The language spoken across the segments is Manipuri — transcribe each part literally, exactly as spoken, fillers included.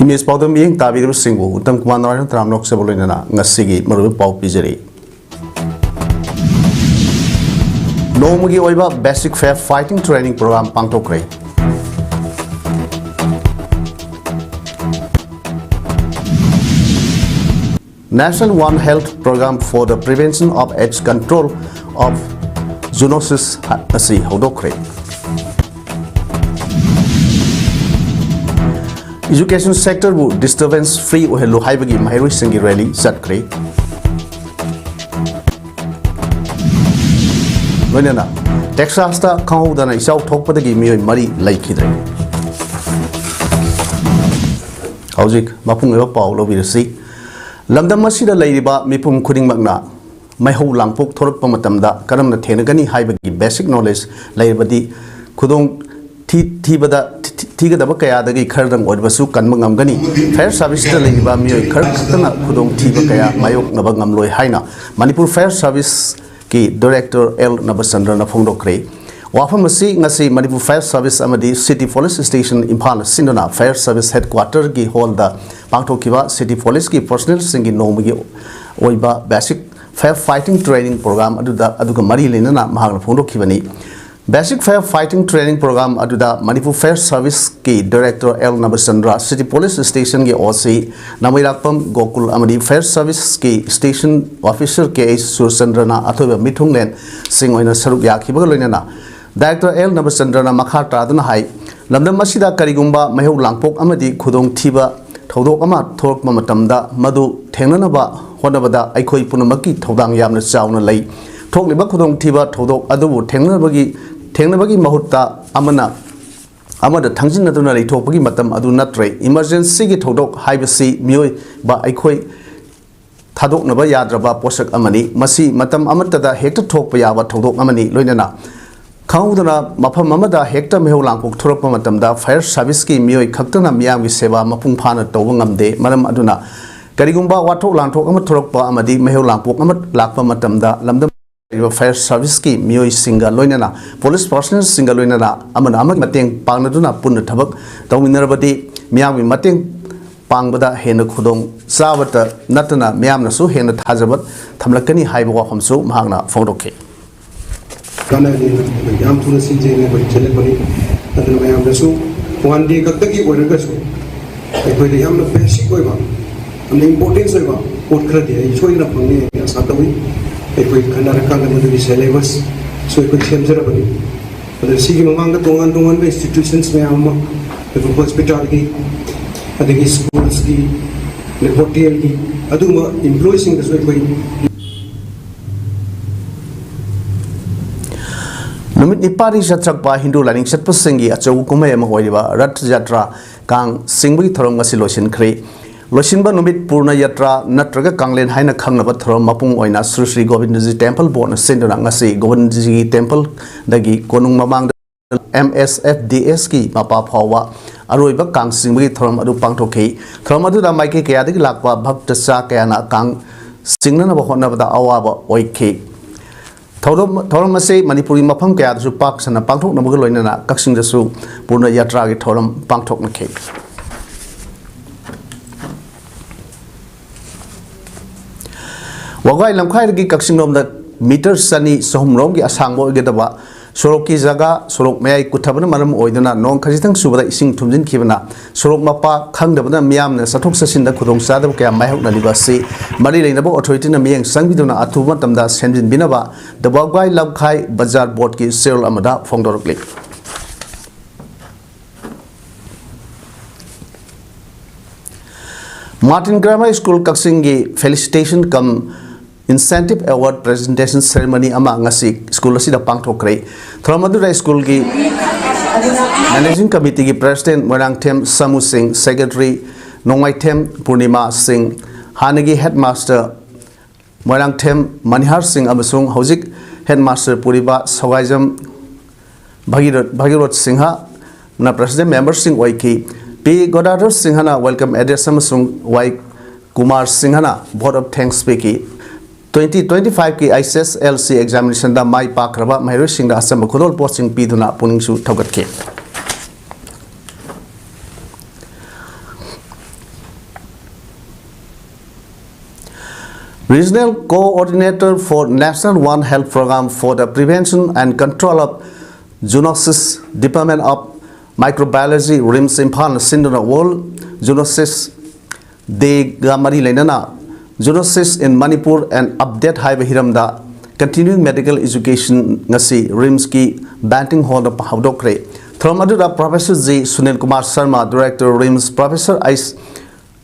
ꯃꯤꯁ ꯄꯥꯎꯗꯝ ꯃꯤꯠꯌꯦꯡ ꯇꯥꯕꯤꯔꯤꯕꯁꯤꯡꯕꯨ ꯎꯇꯝ ꯀꯨꯃꯥꯔ ꯅꯥꯔꯥꯌꯟ ꯇꯔꯥꯝꯅ ꯅꯣꯛꯆꯕ ꯂꯣꯏꯅꯅ ꯉꯁꯤꯒꯤ ꯃꯔꯨꯑꯣꯏꯕ ꯄꯥꯎ ꯄꯤꯖꯔꯤ꯫ ꯅꯣꯡꯃꯒꯤ ꯑꯣꯏꯕ Basic Fair Fighting Training Program ꯄꯥꯡꯊꯣꯛꯈ꯭ꯔꯦ꯫ National One Health Program for the Prevention of AIDS Control of Zoonosis ꯑꯁꯤ ꯍꯧꯗꯣꯛꯈ꯭ꯔꯦ꯫ Education sectorꯕꯨ disturbance free ꯑꯣꯏꯍꯜꯂꯨ ꯍꯥꯏꯕꯒꯤ ꯃꯍꯩꯔꯣꯏꯁꯤꯡꯒꯤ rally ꯆꯠꯈ꯭ꯔꯦ꯫ ꯂꯣꯏꯅꯅ Texasꯇ ꯈꯪꯍꯧꯗꯅ ꯏꯆꯥꯎ ꯊꯣꯛꯄꯗꯒꯤ ꯃꯤꯑꯣꯏ ꯃꯔꯤ ꯂꯩꯈꯤꯗ꯭ꯔꯦ꯫ ꯍꯧꯖꯤꯛ ꯃꯄꯨꯡ ꯑꯣꯏꯕ ꯄꯥꯎ ꯂꯧꯕꯤꯔꯁꯤ꯫ ꯂꯝꯗꯝ ꯑꯁꯤꯗ ꯂꯩꯔꯤꯕ ꯃꯤꯄꯨꯝ ꯈꯨꯗꯤꯡꯃꯛꯅ ꯃꯩꯍꯧ ꯂꯥꯡꯄꯣꯛ ꯊꯣꯔꯛꯄ ꯃꯇꯝꯗ ꯀꯔꯝꯅ ꯊꯦꯡꯅꯒꯅꯤ ꯍꯥꯏꯕꯒꯤ basic knowledge ꯂꯩꯔꯕꯗꯤ ꯈꯨꯗꯣꯡ ꯊꯤ-, ꯊꯤꯕꯗ, ꯊꯤ-, ꯊꯤꯒꯗꯕ ꯀꯌꯥꯗꯒꯤ ꯈꯔꯗꯪ ꯑꯣꯏꯔꯕꯁꯨ ꯀꯟꯕ ꯉꯝꯒꯅꯤ꯫ Fire serviceꯇ ꯂꯩꯔꯤꯕ ꯃꯤꯑꯣꯏ ꯈꯔ ꯈꯛꯇꯅ ꯈꯨꯗꯣꯡ ꯊꯤꯕ ꯀꯌꯥ ꯃꯥꯌꯣꯛꯅꯕ ꯉꯝꯂꯣꯏ ꯍꯥꯏꯅ ꯃꯅꯤꯄꯨꯔ Fire Serviceꯀꯤ Director ꯑꯦꯜ ꯅꯕꯆꯟꯗ꯭ꯔꯅ ꯐꯣꯡꯗꯣꯛꯈ꯭ꯔꯦ꯫ ꯋꯥꯐꯝ ꯑꯁꯤ ꯉꯁꯤ ꯃꯅꯤꯄꯨꯔ Fire Service ꯑꯃꯗꯤ City Police Station ꯏꯝꯐꯥꯜꯅ ꯁꯤꯟꯗꯨꯅ Fire Service Headquarterꯒꯤ hallꯗ ꯄꯥꯡꯊꯣꯛꯈꯤꯕ City Policeꯀꯤ personnelꯁꯤꯡꯒꯤ ꯅꯣꯡꯃꯒꯤ ꯑꯣꯏꯕ Basic Fire Fighting Training Program ꯑꯗꯨꯗ, ꯑꯗꯨꯒ ꯃꯔꯤ ꯂꯩꯅꯅ ꯃꯍꯥꯛꯅ ꯐꯣꯡꯗꯣꯛꯈꯤꯕꯅꯤ꯫ Basic Fire Fighting Training Program ꯑꯗꯨꯗ ꯃꯅꯤꯄꯨꯔ Fire Serviceꯀꯤ Director L Nabachandra, City Police Stationꯒꯤ ꯑꯣ ꯁꯤ ꯅꯃꯩꯔꯥꯛꯄꯝ ꯒꯣꯀꯨꯜ ꯑꯃꯗꯤ Fire Serviceꯀꯤ Station Officer ꯀꯦ ꯑꯩꯆ ꯁꯨꯔꯆꯟꯗ꯭ꯔꯅ ꯑꯊꯣꯏꯕ ꯃꯤꯊꯨꯡꯂꯦꯟꯁꯤꯡ ꯑꯣꯏꯅ ꯁꯔꯨꯛ ꯌꯥꯈꯤꯕꯒ ꯂꯣꯏꯅꯅ Director ꯑꯦꯜ ꯅꯕꯆꯟꯗ꯭ꯔꯅ ꯃꯈꯥ ꯇꯥꯗꯨꯅ ꯍꯥꯏ, ꯂꯝꯗꯝ ꯑꯁꯤꯗ ꯀꯔꯤꯒꯨꯝꯕ ꯃꯩꯍꯧ ꯂꯥꯡꯄꯣꯛ ꯑꯃꯗꯤ ꯈꯨꯗꯣꯡꯊꯤꯕ ꯊꯧꯗꯣꯛ ꯑꯃ ꯊꯣꯛꯂꯛꯄ ꯃꯇꯝꯗ ꯃꯗꯨ ꯊꯦꯡꯅꯅꯕ ꯍꯣꯠꯅꯕꯗ ꯑꯩꯈꯣꯏ ꯄꯨꯝꯅꯃꯛꯀꯤ ꯊꯧꯗꯥꯡ ꯌꯥꯝꯅ ꯆꯥꯎꯅ ꯂꯩ꯫ ꯊꯣꯛꯂꯤꯕ ꯈꯨꯗꯣꯡꯊꯤꯕ ꯊꯧꯗꯣꯛ ꯑꯗꯨꯕꯨ ꯊꯦꯡꯅꯕꯒꯤ, ꯊꯦꯡꯅꯕꯒꯤ ꯃꯍꯨꯠꯇ ꯑꯃꯅ ꯑꯃꯗ ꯊꯥꯡꯖꯤꯟꯅꯗꯨꯅ ꯂꯩꯊꯣꯛꯄꯒꯤ ꯃꯇꯝ ꯑꯗꯨ ꯅꯠꯇ꯭ꯔꯦ꯫ Emergencyꯒꯤ ꯊꯧꯗꯣꯛ ꯍꯥꯏꯕꯁꯤ ꯃꯤꯑꯣꯏꯕ ꯑꯩꯈꯣꯏ ꯊꯥꯗꯣꯛꯅꯕ ꯌꯥꯗ꯭ꯔꯕ ꯄꯣꯠꯁꯛ ꯑꯃꯅꯤ꯫ ꯃꯁꯤ ꯃꯇꯝ ꯑꯃꯠꯇꯗ ꯍꯦꯛꯇ ꯊꯣꯛꯄ ꯌꯥꯕ ꯊꯧꯗꯣꯛ ꯑꯃꯅꯤ꯫ ꯂꯣꯏꯅꯅ ꯈꯪꯍꯧꯗꯅ ꯃꯐꯝ ꯑꯃꯗ ꯍꯦꯛꯇ ꯃꯩꯍꯧ ꯂꯥꯡꯄꯣꯛ ꯊꯣꯔꯛꯄ ꯃꯇꯝꯗ Fire Serviceꯀꯤ ꯃꯤꯑꯣꯏ ꯈꯛꯇꯅ ꯃꯤꯌꯥꯝꯒꯤ ꯁꯦꯕꯥ ꯃꯄꯨꯡ ꯐꯥꯅ ꯇꯧꯕ ꯉꯝꯗꯦ꯫ ꯃꯔꯝ ꯑꯗꯨꯅ ꯀꯔꯤꯒꯨꯝꯕ ꯋꯥꯊꯣꯛ ꯂꯥꯟꯊꯣꯛ ꯑꯃ ꯊꯣꯔꯛꯄ ꯑꯃꯗꯤ ꯃꯩꯍꯧ ꯂꯥꯡꯄꯣꯛ ꯑꯃ ꯂꯥꯛꯄ ꯃꯇꯝꯗ ꯂꯝꯗꯝ ꯂꯩꯔꯤꯕ Fire Serviceꯀꯤ ꯃꯤꯑꯣꯏꯁꯤꯡꯒ ꯂꯣꯏꯅꯅ police personnelꯁꯤꯡꯒ ꯂꯣꯏꯅꯅ ꯑꯃꯅ ꯑꯃꯒꯤ ꯃꯇꯦꯡ ꯄꯥꯡꯅꯗꯨꯅ ꯄꯨꯟꯅ ꯊꯕꯛ ꯇꯧꯃꯤꯟꯅꯔꯕꯗꯤ ꯃꯤꯌꯥꯝꯒꯤ ꯃꯇꯦꯡ ꯄꯥꯡꯕꯗ ꯍꯦꯟꯅ ꯈꯨꯗꯣꯡ ꯆꯥꯕꯇ ꯅꯠꯇꯅ ꯃꯤꯌꯥꯝꯅꯁꯨ ꯍꯦꯟꯅ ꯊꯥꯖꯕ ꯊꯝꯂꯛꯀꯅꯤ ꯍꯥꯏꯕ ꯋꯥꯐꯝꯁꯨ ꯃꯍꯥꯛꯅ ꯐꯣꯡꯗꯣꯛꯈꯤ꯫ ꯀꯥꯟꯅꯅꯤ, ꯑꯩꯈꯣꯏ ꯌꯥꯝ ꯊꯨꯅ ꯁꯤꯟꯖꯦꯅ ꯑꯩꯈꯣꯏ ꯁꯤꯜꯂꯛꯄꯅꯤ꯫ ꯑꯗꯨꯅ ꯃꯌꯥꯝꯅꯁꯨ one day ꯈꯛꯇꯒꯤ ꯑꯣꯏꯔꯒꯁꯨ ꯑꯩꯈꯣꯏꯗ ꯌꯥꯝꯅ basic ꯑꯣꯏꯕ, ꯌꯥꯝꯅ importance ꯑꯣꯏꯕ ꯄꯣꯠ ꯈꯔꯗꯤ ꯑꯩ ꯁꯣꯏꯗꯅ ꯐꯪꯅꯤ ꯍꯥꯏꯅ ꯑꯁꯥ ꯇꯧꯏ꯫ ꯑꯩꯈꯣꯏ ꯈꯟꯅꯔꯀꯥꯟꯗ ꯃꯗꯨꯒꯤ syllabus ꯁꯨ ꯑꯩꯈꯣꯏ ꯁꯦꯝꯖꯔꯕꯅꯤ꯫ ꯑꯗ ꯁꯤꯒꯤ ꯃꯃꯥꯡꯗ ꯇꯣꯉꯥꯟ ꯇꯣꯉꯥꯟꯕ institutions ꯃꯌꯥꯝ ꯑꯃ, ꯑꯗꯨꯒ hospital ꯒꯤ, ꯑꯗꯒꯤ schools ꯀꯤ, ꯑꯗꯩ hotel ꯒꯤ, ꯑꯗꯨꯒꯨꯝꯕ employee ꯁꯤꯡꯗꯁꯨ ꯑꯩꯈꯣꯏ ꯅꯨꯃꯤꯠ ꯅꯤꯄꯥꯜꯅꯤ ꯆꯠꯊꯔꯛꯄ ꯍꯤꯟꯗꯨ ꯂꯥꯏꯅꯤꯡ ꯆꯠꯄꯁꯤꯡꯒꯤ ꯑꯆꯧꯕ ꯀꯨꯝꯍꯩ ꯑꯃ ꯑꯣꯏꯔꯤꯕ ꯔꯊ ꯌꯥꯇ꯭ꯔꯥ, ꯀꯥꯡ ꯆꯤꯡꯕꯒꯤ ꯊꯧꯔꯝ ꯉꯁꯤ ꯂꯣꯏꯁꯤꯟꯈ꯭ꯔꯦ꯫ ꯂꯣꯏꯁꯤꯟꯕ ꯅꯨꯃꯤꯠ ꯄꯨꯔꯅ ꯌꯥꯇ꯭ꯔꯥ ꯅꯠꯇ꯭ꯔꯒ ꯀꯥꯡꯂꯦꯟ ꯍꯥꯏꯅ ꯈꯪꯅꯕ ꯊꯧꯔꯝ ꯃꯄꯨꯡ ꯑꯣꯏꯅ ꯁ꯭ꯔꯤ ꯁ꯭ꯔꯤ ꯒꯣꯕꯤꯟꯗꯖꯤ temple board ꯅ ꯁꯤꯟꯗꯨꯅ ꯉꯁꯤ ꯒꯣꯕꯤꯟꯗꯖꯤꯒꯤ temple ꯗꯒꯤ ꯀꯣꯅꯨꯡ ꯃꯃꯥꯡꯗ M S F D S ꯀꯤ ꯃꯄꯥ ꯐꯥꯎꯕ ꯑꯔꯣꯏꯕ ꯀꯥꯡ ꯆꯤꯡꯕꯒꯤ ꯊꯧꯔꯝ ꯑꯗꯨ ꯄꯥꯡꯊꯣꯛꯈꯤ꯫ ꯊꯧꯔꯝ ꯑꯗꯨꯗ ꯃꯥꯏꯀꯩ ꯀꯌꯥꯗꯒꯤ ꯂꯥꯛꯄ ꯚꯛꯇ ꯆꯥ ꯀꯌꯥꯅ ꯀꯥꯡ ꯆꯤꯡꯅꯅꯕ ꯍꯣꯠꯅꯕꯗ ꯑꯋꯥꯕ ꯑꯣꯏꯈꯤ꯫ ꯊꯧꯔꯝ, ꯊꯧꯔꯝ ꯑꯁꯤ ꯃꯅꯤꯄꯨꯔꯒꯤ ꯃꯐꯝ ꯀꯌꯥꯗꯁꯨ ꯄꯥꯛ ꯁꯟꯅ ꯄꯥꯡꯊꯣꯛꯅꯕꯒ ꯂꯣꯏꯅꯅ ꯀꯛꯆꯤꯡꯗꯁꯨ ꯄꯨꯔꯅ ꯌꯥꯇ꯭ꯔꯥꯒꯤ ꯊꯧꯔꯝ ꯄꯥꯡꯊꯣꯛꯅꯈꯤ꯫ ꯋꯥꯒꯥꯏ ꯂꯝꯈꯥꯏꯗꯒꯤ ꯀꯛꯆꯤꯡꯂꯣꯝꯗ ꯃꯤꯇꯔ ꯆꯅꯤ ꯆꯍꯨꯝ ꯔꯣꯝꯒꯤ ꯑꯁꯥꯡꯕ ꯑꯣꯏꯒꯗꯕ ꯁꯣꯔꯣꯛꯀꯤ ꯖꯒꯥ ꯁꯣꯔꯣꯛ ꯃꯌꯥꯏ ꯀꯨꯠꯊꯕꯅ ꯃꯔꯝ ꯑꯣꯏꯗꯨꯅ ꯅꯣꯡ ꯈꯖꯤꯛꯇꯪ ꯆꯨꯕꯗ ꯏꯁꯤꯡ ꯊꯨꯝꯖꯤꯟꯈꯤꯕꯅ ꯁꯣꯔꯣꯛ ꯃꯄꯥ ꯈꯪꯗꯕꯅ ꯃꯤꯌꯥꯝꯅ ꯆꯠꯊꯣꯛ ꯆꯠꯁꯤꯟꯗ ꯈꯨꯗꯣꯡꯆꯥꯗꯕ ꯀꯌꯥ ꯃꯥꯌꯣꯛꯅꯔꯤꯕ ꯑꯁꯤ ꯃꯔꯤ ꯂꯩꯅꯕ authority ꯅ ꯃꯤꯠꯌꯦꯡ ꯆꯪꯕꯤꯗꯨꯅ ꯑꯊꯨꯕ ꯃꯇꯝꯗ ꯁꯦꯝꯖꯤꯟꯕꯤꯅꯕ ꯗ ꯋꯥꯒꯥꯏ ꯂꯝꯈꯥꯏ ꯕꯖꯥꯔ ꯕꯣꯔꯗꯀꯤ ꯆꯦꯔꯣꯜ ꯑꯃꯗ ꯐꯣꯡꯗꯣꯔꯛꯂꯤ꯫ Martin Grammar School ꯀꯛꯆꯤꯡꯒꯤ felicitation cum incentive award presentation ceremony ꯑꯃ ꯉꯁꯤ ꯁ꯭ꯀꯨꯜ ꯑꯁꯤꯗ ꯄꯥꯡꯊꯣꯛꯈ꯭ꯔꯦ꯫ ꯊꯧꯔꯝ ꯑꯗꯨꯗ ꯁ꯭ꯀꯨꯜꯒꯤ managing committee ꯒꯤ president ꯃꯣꯏꯔꯥꯡꯊꯦꯝ ꯁꯃꯨ ꯁꯤꯡ, secretary ꯅꯣꯡꯃꯥꯏꯊꯦꯝ ꯄꯨꯔꯅꯤꯃꯥ ꯁꯤꯡ, ꯍꯥꯟꯅꯒꯤ headmaster ꯃꯣꯏꯔꯥꯡꯊꯦꯝ ꯃꯅꯤꯍꯥꯔ ꯁꯤꯡ ꯑꯃꯁꯨꯡ ꯍꯧꯖꯤꯛ headmaster ꯄꯨꯔꯤꯕ ꯁꯋꯥꯏꯖꯝ ꯚꯒꯤꯔꯣꯠ, ꯚꯒꯤꯔꯣꯠ ꯁꯤꯡꯍꯅ president member ꯁꯤꯡ ꯑꯣꯏꯈꯤ꯫ ꯄꯤ ꯒꯣꯗꯥꯙꯔ ꯁꯤꯡꯍꯅ welcome address ꯑꯃꯁꯨꯡ ꯋꯥꯏ ꯀꯨꯃꯥꯔ ꯁꯤꯡꯍꯅ vote of thanks ꯄꯤꯈꯤ꯫ Twenty twenty five ꯀꯤ H S L C examination ꯗ ꯃꯥꯏ ꯄꯥꯛꯈ꯭ꯔꯕ ꯃꯍꯩꯔꯣꯏꯁꯤꯡꯗ ꯑꯆꯝꯕ ꯈꯨꯗꯣꯜꯄꯣꯠꯁꯤꯡ ꯄꯤꯗꯨꯅ ꯄꯨꯛꯅꯤꯡꯁꯨ ꯊꯧꯒꯠꯈꯤ꯫ Regional Coordinator for National One Health Program for the Prevention and Control of Zoonosis, Department of Microbiology, RIMS ꯏꯝꯐꯥꯜꯅ ꯁꯤꯟꯗꯨꯅ World Zoonosis Day-ꯒ ꯃꯔꯤ ꯂꯩꯅꯅ Zoonosis in Manipur and Update ꯍꯥꯏꯕ ꯍꯤꯔꯝꯗ Continuing Medical Education ꯉꯁꯤ RIMS-ꯀꯤ Banting Hall-ꯗ ꯍꯧꯗꯣꯛꯈ꯭ꯔꯦ꯫ ꯊꯧꯔꯝ ꯑꯗꯨꯗ Professor G Sunil Kumar Sharma, Director RIMS, Professor ꯑꯩꯁ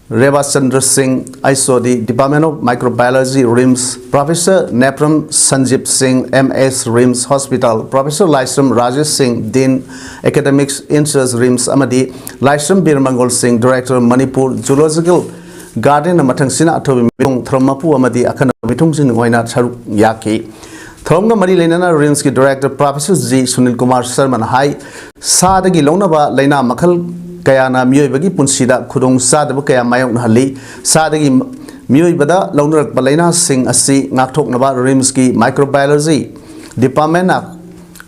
ꯔꯦꯕꯥꯆꯟꯗ꯭ꯔ ꯁꯤꯡ, ꯑꯩꯁ ꯑꯣ ꯗꯤ, Department of Microbiology, RIMS, Professor Nepram ꯁꯟꯖꯤꯞ ꯁꯤꯡ, ꯑꯦꯝ ꯑꯦꯁ, RIMS Hospital, Professor ꯂꯥꯏꯁ꯭ꯔꯝ ꯔꯥꯖꯦꯁ ꯁꯤꯡ, Dean Academics in Charge, RIMS, ꯑꯃꯗꯤ ꯂꯥꯏꯁ꯭ꯔꯝ ꯕꯤꯔꯃꯪꯒꯣꯜ ꯁꯤꯡ, Director Manipur Zoological Garden-ꯅ ꯃꯊꯪꯁꯤꯅ ꯑꯊꯣꯏꯕ ꯃꯤꯊꯨꯡ, ꯊꯧꯔꯝ ꯃꯄꯨ ꯑꯃꯗꯤ ꯑꯈꯟꯅꯕ ꯃꯤꯊꯨꯡꯁꯤꯡ ꯑꯣꯏꯅ ꯁꯔꯨꯛ ꯌꯥꯈꯤ꯫ ꯊꯧꯔꯝꯒ ꯃꯔꯤ ꯂꯩꯅꯅ RIMS-ꯀꯤ Director Professor G Sunil Kumar ꯁꯔꯃꯅ ꯍꯥꯏ, ꯁꯥꯗꯒꯤ ꯂꯧꯅꯕ ꯂꯥꯏꯅꯥ ꯃꯈꯜ ꯀꯌꯥꯅ ꯃꯤꯑꯣꯏꯕꯒꯤ ꯄꯨꯟꯁꯤꯗ ꯈꯨꯗꯣꯡ ꯆꯥꯗꯕ ꯀꯌꯥ ꯃꯥꯌꯣꯛꯅꯍꯜꯂꯤ꯫ ꯁꯥꯗꯒꯤ ꯃꯤꯑꯣꯏꯕꯗ ꯂꯧꯅꯔꯛꯄ ꯂꯥꯏꯅꯥꯁꯤꯡ ꯑꯁꯤ ꯉꯥꯛꯊꯣꯛꯅꯕ RIMS-ꯀꯤ Microbiology Department-ꯅ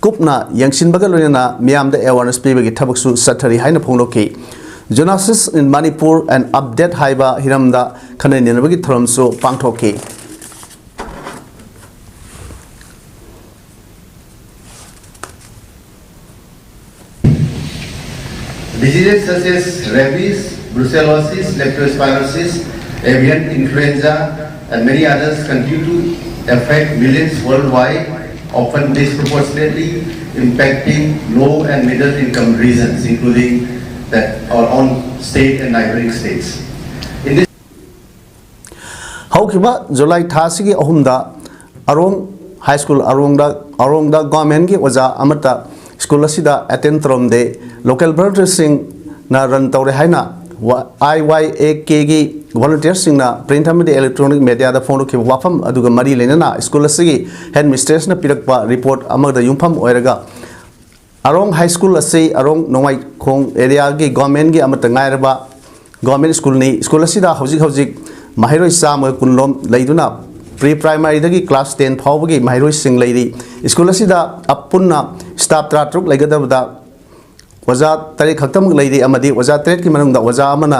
ꯀꯨꯞꯅ ꯌꯦꯡꯁꯤꯟꯕꯒ ꯂꯣꯏꯅꯅ ꯃꯤꯌꯥꯝꯗ awareness ꯄꯤꯕꯒꯤ ꯊꯕꯛꯁꯨ ꯆꯠꯊꯔꯤ ꯍꯥꯏꯅ ꯐꯣꯡꯗꯣꯛꯈꯤ꯫ Zoonosis in Manipur and Update ꯍꯥꯏꯕ ꯍꯤꯔꯝꯗ ꯈꯟꯅ ꯅꯩꯅꯕꯒꯤ ꯊꯧꯔꯝꯁꯨ ꯄꯥꯡꯊꯣꯛꯈꯤ꯫ Diseases such as rabies, brucellosis, leptospirosis, avian influenza, and many others continue to affect millions worldwide, often disproportionately impacting low and middle income regions, including that our own state and neighboring states. In this ꯍꯧꯈꯤꯕ ꯖꯨꯂꯥꯏ ꯊꯥ ꯑꯁꯤꯒꯤ ꯑꯍꯨꯝꯗ ꯑꯔꯣꯡ ꯍꯥꯏ ꯁ꯭ꯀꯨꯜ ꯑꯔꯣꯡꯗ, ꯑꯔꯣꯡꯗ ꯒꯣꯔꯃꯦꯟꯒꯤ ꯑꯣꯖꯥ ꯑꯃꯠꯇ ꯁ꯭ꯀꯨꯜ ꯑꯁꯤꯗ ꯑꯦꯇꯦꯟ ꯇꯧꯔꯝꯗꯦ꯫ Local volunteer-ꯁꯤꯡꯅ run ꯇꯧꯔꯦ ꯍꯥꯏꯅ ꯋꯥ-, ꯑꯥꯏ ꯋꯥꯏ ꯑꯦ ꯀꯦꯒꯤ volunteer-ꯁꯤꯡꯅ print ꯑꯃꯗꯤ electronic media-ꯗ ꯐꯣꯡꯗꯣꯛꯈꯤꯕ ꯋꯥꯐꯝ ꯑꯗꯨꯒ ꯃꯔꯤ ꯂꯩꯅꯅ ꯁ꯭ꯀꯨꯜ ꯑꯁꯤꯒꯤ head mistress-ꯅ ꯄꯤꯔꯛꯄ report ꯑꯃꯗ ꯌꯨꯝꯐꯝ ꯑꯣꯏꯔꯒ ꯑꯔꯣꯡ ꯍꯥꯏ ꯁ꯭ꯀꯨꯜ ꯑꯁꯤ ꯑꯔꯣꯡ ꯅꯣꯡꯃꯥꯏꯈꯣꯡ area-ꯒꯤ ꯒꯣꯔꯃꯦꯟꯒꯤ ꯑꯃꯠꯇ ꯉꯥꯏꯔꯕ ꯒꯣꯔꯃꯦꯟ ꯁ꯭ꯀꯨꯜꯅꯤ꯫ ꯁ꯭ꯀꯨꯜ ꯑꯁꯤꯗ ꯍꯧꯖꯤꯛ ꯍꯧꯖꯤꯛ ꯃꯍꯩꯔꯣꯏ ꯆꯥꯝꯃꯒ ꯀꯨꯟ ꯂꯣꯝ ꯂꯩꯗꯨꯅ pre primary-ꯗꯒꯤ class ten ꯐꯥꯎꯕꯒꯤ ꯃꯍꯩꯔꯣꯏꯁꯤꯡ ꯂꯩꯔꯤ꯫ ꯁ꯭ꯀꯨꯜ ꯑꯁꯤꯗ ꯑꯄꯨꯟꯅ staff ꯇꯔꯥꯇꯔꯨꯛ ꯂꯩꯒꯗꯕꯗ ꯑꯣꯖꯥ ꯇꯔꯦꯠ ꯈꯛꯇꯃꯛ ꯂꯩꯔꯤ ꯑꯃꯗꯤ ꯑꯣꯖꯥ ꯇꯔꯦꯠꯀꯤ ꯃꯅꯨꯡꯗ ꯑꯣꯖꯥ ꯑꯃꯅ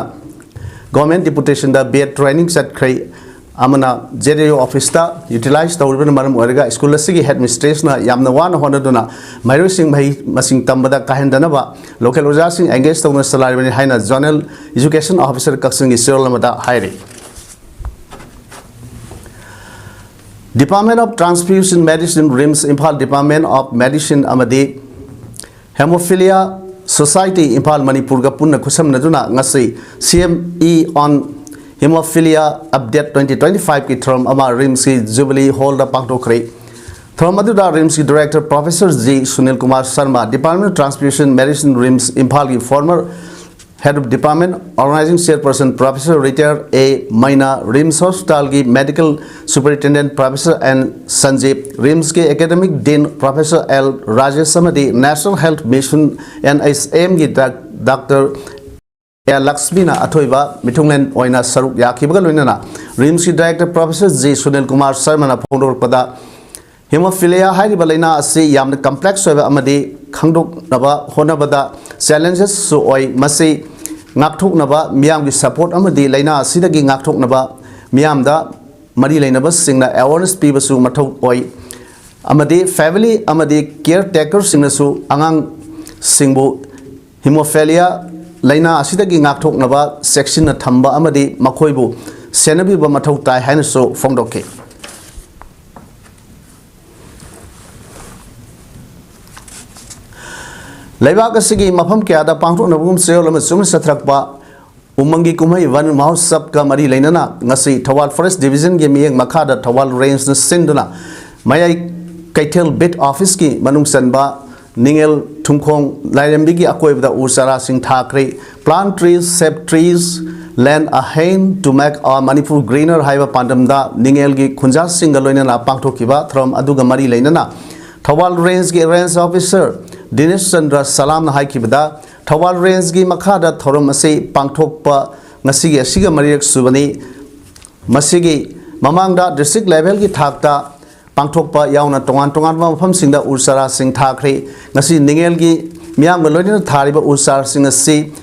government deputation-ꯗ B.Ed training ꯆꯠꯈ꯭ꯔꯦ꯫ ꯑꯃꯅ ꯖꯦ ꯗꯤ ꯌꯨ ꯑꯣꯐꯤꯁꯇ ꯌꯨꯇꯤꯂꯥꯏꯖ ꯇꯧꯔꯤꯕꯅ ꯃꯔꯝ ꯑꯣꯏꯔꯒ ꯁ꯭ꯀꯨꯜ ꯑꯁꯤꯒꯤ ꯍꯦꯗ ꯃꯤꯁꯇ꯭ꯔꯦꯁꯅ ꯌꯥꯝꯅ ꯋꯥꯅ ꯍꯣꯠꯅꯗꯨꯅ ꯃꯍꯩꯔꯣꯏꯁꯤꯡ ꯃꯍꯩ ꯃꯁꯤꯡ ꯇꯝꯕꯗ ꯀꯥꯏꯍꯟꯗꯅꯕ ꯂꯣꯀꯦꯜ ꯑꯣꯖꯥꯁꯤꯡ ꯑꯦꯡꯒꯦꯖ ꯇꯧꯗꯨꯅ ꯆꯂꯥꯏꯔꯤꯕꯅꯤ ꯍꯥꯏꯅ ꯖꯣꯅꯦꯜ ꯏꯖꯨꯀꯦꯁꯟ ꯑꯣꯐꯤꯁꯔ ꯀꯛꯆꯤꯡꯒꯤ ꯆꯦꯔꯣꯜ ꯑꯃꯗ ꯍꯥꯏꯔꯤ꯫ Department of Transfusion Medicine, RIMS, Imphal Department of Medicine ꯑꯃꯗꯤ Hemophilia Society Imphal, ꯃꯅꯤꯄꯨꯔꯒ ꯄꯨꯟꯅ ꯈꯨꯠꯁꯝꯅꯗꯨꯅ ꯉꯁꯤ C M E on Hemophilia Update twenty twenty-five ꯀꯤ ꯊꯧꯔꯝ ꯑꯃ RIMSꯀꯤ Jubilee Hallꯗ ꯄꯥꯡꯊꯣꯛꯈ꯭ꯔꯦ꯫ ꯊꯧꯔꯝ ꯑꯗꯨꯗ RIMSꯀꯤ Director Professor G Sunil Kumar Sharma, Department of Transfusion Medicine, RIMS Imphalꯒꯤ former Head of Department, Organizing Chairperson Professor Retired A ꯃꯩꯅꯥ, RIMS Hospitalꯒꯤ Medical Superintendent Professor N ꯁꯟꯖꯤꯞ, RIMSꯀꯤ Academic Dean Professor L Rajesh ꯑꯃꯗꯤ National Health Mission, NHMꯒꯤ ꯗꯥꯛ-, ꯗꯥꯛꯇꯔ ꯑꯦ ꯂꯛꯁꯃꯤꯅ ꯑꯊꯣꯏꯕ ꯃꯤꯊꯨꯡꯂꯦꯟ ꯑꯣꯏꯅ ꯁꯔꯨꯛ ꯌꯥꯈꯤꯕꯒ ꯂꯣꯏꯅꯅ RIMSꯀꯤ Director Professor G Sunil Kumar ꯁꯔꯃꯅ ꯐꯣꯡꯗꯣꯔꯛꯄꯗ, Hemophilia ꯍꯥꯏꯔꯤꯕ ꯂꯥꯏꯅꯥ ꯑꯁꯤ ꯌꯥꯝꯅ complex ꯑꯣꯏꯕ ꯑꯃꯗꯤ ꯈꯪꯗꯣꯛꯅꯕ ꯍꯣꯠꯅꯕꯗ challengesꯁꯨ ꯑꯣꯏ꯫ ꯃꯁꯤ ꯉꯥꯛꯊꯣꯛꯅꯕ, ꯃꯤꯌꯥꯝꯒꯤ support ꯑꯃꯗꯤ ꯂꯥꯏꯅꯥ ꯑꯁꯤꯗꯒꯤ ꯉꯥꯛꯊꯣꯛꯅꯕ ꯃꯤꯌꯥꯝꯗ ꯃꯔꯤ ꯂꯩꯅꯕꯁꯤꯡꯅ awareness ꯄꯤꯕꯁꯨ ꯃꯊꯧ ꯑꯣꯏ꯫ ꯑꯃꯗꯤ family ꯑꯃꯗꯤ caretakerꯁꯤꯡꯅꯁꯨ ꯑꯉꯥꯡꯁꯤꯡꯕꯨ Hemophilia ꯂꯥꯏꯅꯥ ꯑꯁꯤꯗꯒꯤ ꯉꯥꯛꯊꯣꯛꯅꯕ ꯆꯦꯛꯁꯤꯟꯅ ꯊꯝꯕ ꯑꯃꯗꯤ ꯃꯈꯣꯏꯕꯨ ꯁꯦꯟꯅꯕꯤꯕ ꯃꯊꯧ ꯇꯥꯏ ꯍꯥꯏꯅꯁꯨ ꯐꯣꯡꯗꯣꯛꯈꯤ꯫ ꯂꯩꯕꯥꯛ ꯑꯁꯤꯒꯤ ꯃꯐꯝ ꯀꯌꯥꯗ ꯄꯥꯡꯊꯣꯛꯅꯕꯒꯨꯝ ꯆꯌꯣꯜ ꯑꯃ ꯆꯨꯝꯅ ꯆꯠꯊꯔꯛꯄ ꯎꯃꯪꯒꯤ ꯀꯨꯝꯍꯩ ꯋꯟ ꯃꯍꯣꯠꯁꯕꯀ ꯃꯔꯤ ꯂꯩꯅꯅ ꯉꯁꯤ ꯊꯧꯕꯥꯜ Forest Divisionꯒꯤ ꯃꯤꯠꯌꯦꯡ ꯃꯈꯥꯗ ꯊꯧꯕꯥꯜ Rangeꯅ ꯁꯤꯟꯗꯨꯅ ꯃꯌꯥꯏ ꯀꯩꯊꯦꯜ Beat Officeꯀꯤ ꯃꯅꯨꯡ ꯆꯟꯕ ꯅꯤꯡꯉꯦꯜ ꯊꯨꯝꯈꯣꯡ ꯂꯥꯏꯔꯦꯝꯕꯤꯒꯤ ꯑꯀꯣꯏꯕꯗ ꯎ ꯆꯥꯔꯥꯁꯤꯡ ꯊꯥꯈ꯭ꯔꯦ꯫ Plant trees, save trees, lend a hand to make our Manipur greener ꯍꯥꯏꯕ ꯄꯥꯟꯗꯝꯗ ꯅꯤꯡꯉꯦꯜꯒꯤ ꯈꯨꯟꯖꯥꯁꯤꯡꯒ ꯂꯣꯏꯅꯅ ꯄꯥꯡꯊꯣꯛꯈꯤꯕ ꯊꯧꯔꯝ ꯑꯗꯨꯒ ꯃꯔꯤ ꯂꯩꯅꯅ ꯊꯧꯕꯥꯜ Rangeꯒꯤ Range Officer ꯗꯤꯅꯦꯁ ꯆꯟꯗ꯭ꯔ ꯁꯂꯥꯝꯅ ꯍꯥꯏꯈꯤꯕꯗ, ꯊꯧꯕꯥꯜ Rangeꯒꯤ ꯃꯈꯥꯗ ꯊꯧꯔꯝ ꯑꯁꯤ ꯄꯥꯡꯊꯣꯛꯄ ꯉꯁꯤꯒꯤ ꯑꯁꯤꯒ ꯃꯔꯤꯔꯛ ꯁꯨꯕꯅꯤ꯫ ꯃꯁꯤꯒꯤ ꯃꯃꯥꯡꯗ district levelꯒꯤ ꯊꯥꯛꯇ ꯄꯥꯡꯊꯣꯛꯄ ꯌꯥꯎꯅ ꯇꯣꯉꯥꯟ ꯇꯣꯉꯥꯟꯕ ꯃꯐꯝꯁꯤꯡꯗ ꯎ ꯆꯥꯔꯥꯁꯤꯡ ꯊꯥꯈ꯭ꯔꯦ꯫ ꯉꯁꯤ ꯅꯤꯡꯉꯦꯜꯒꯤ ꯃꯤꯌꯥꯝꯒ ꯂꯣꯏꯅꯅ ꯊꯥꯔꯤꯕ ꯎ ꯆꯥꯔꯥꯁꯤꯡ ꯑꯁꯤ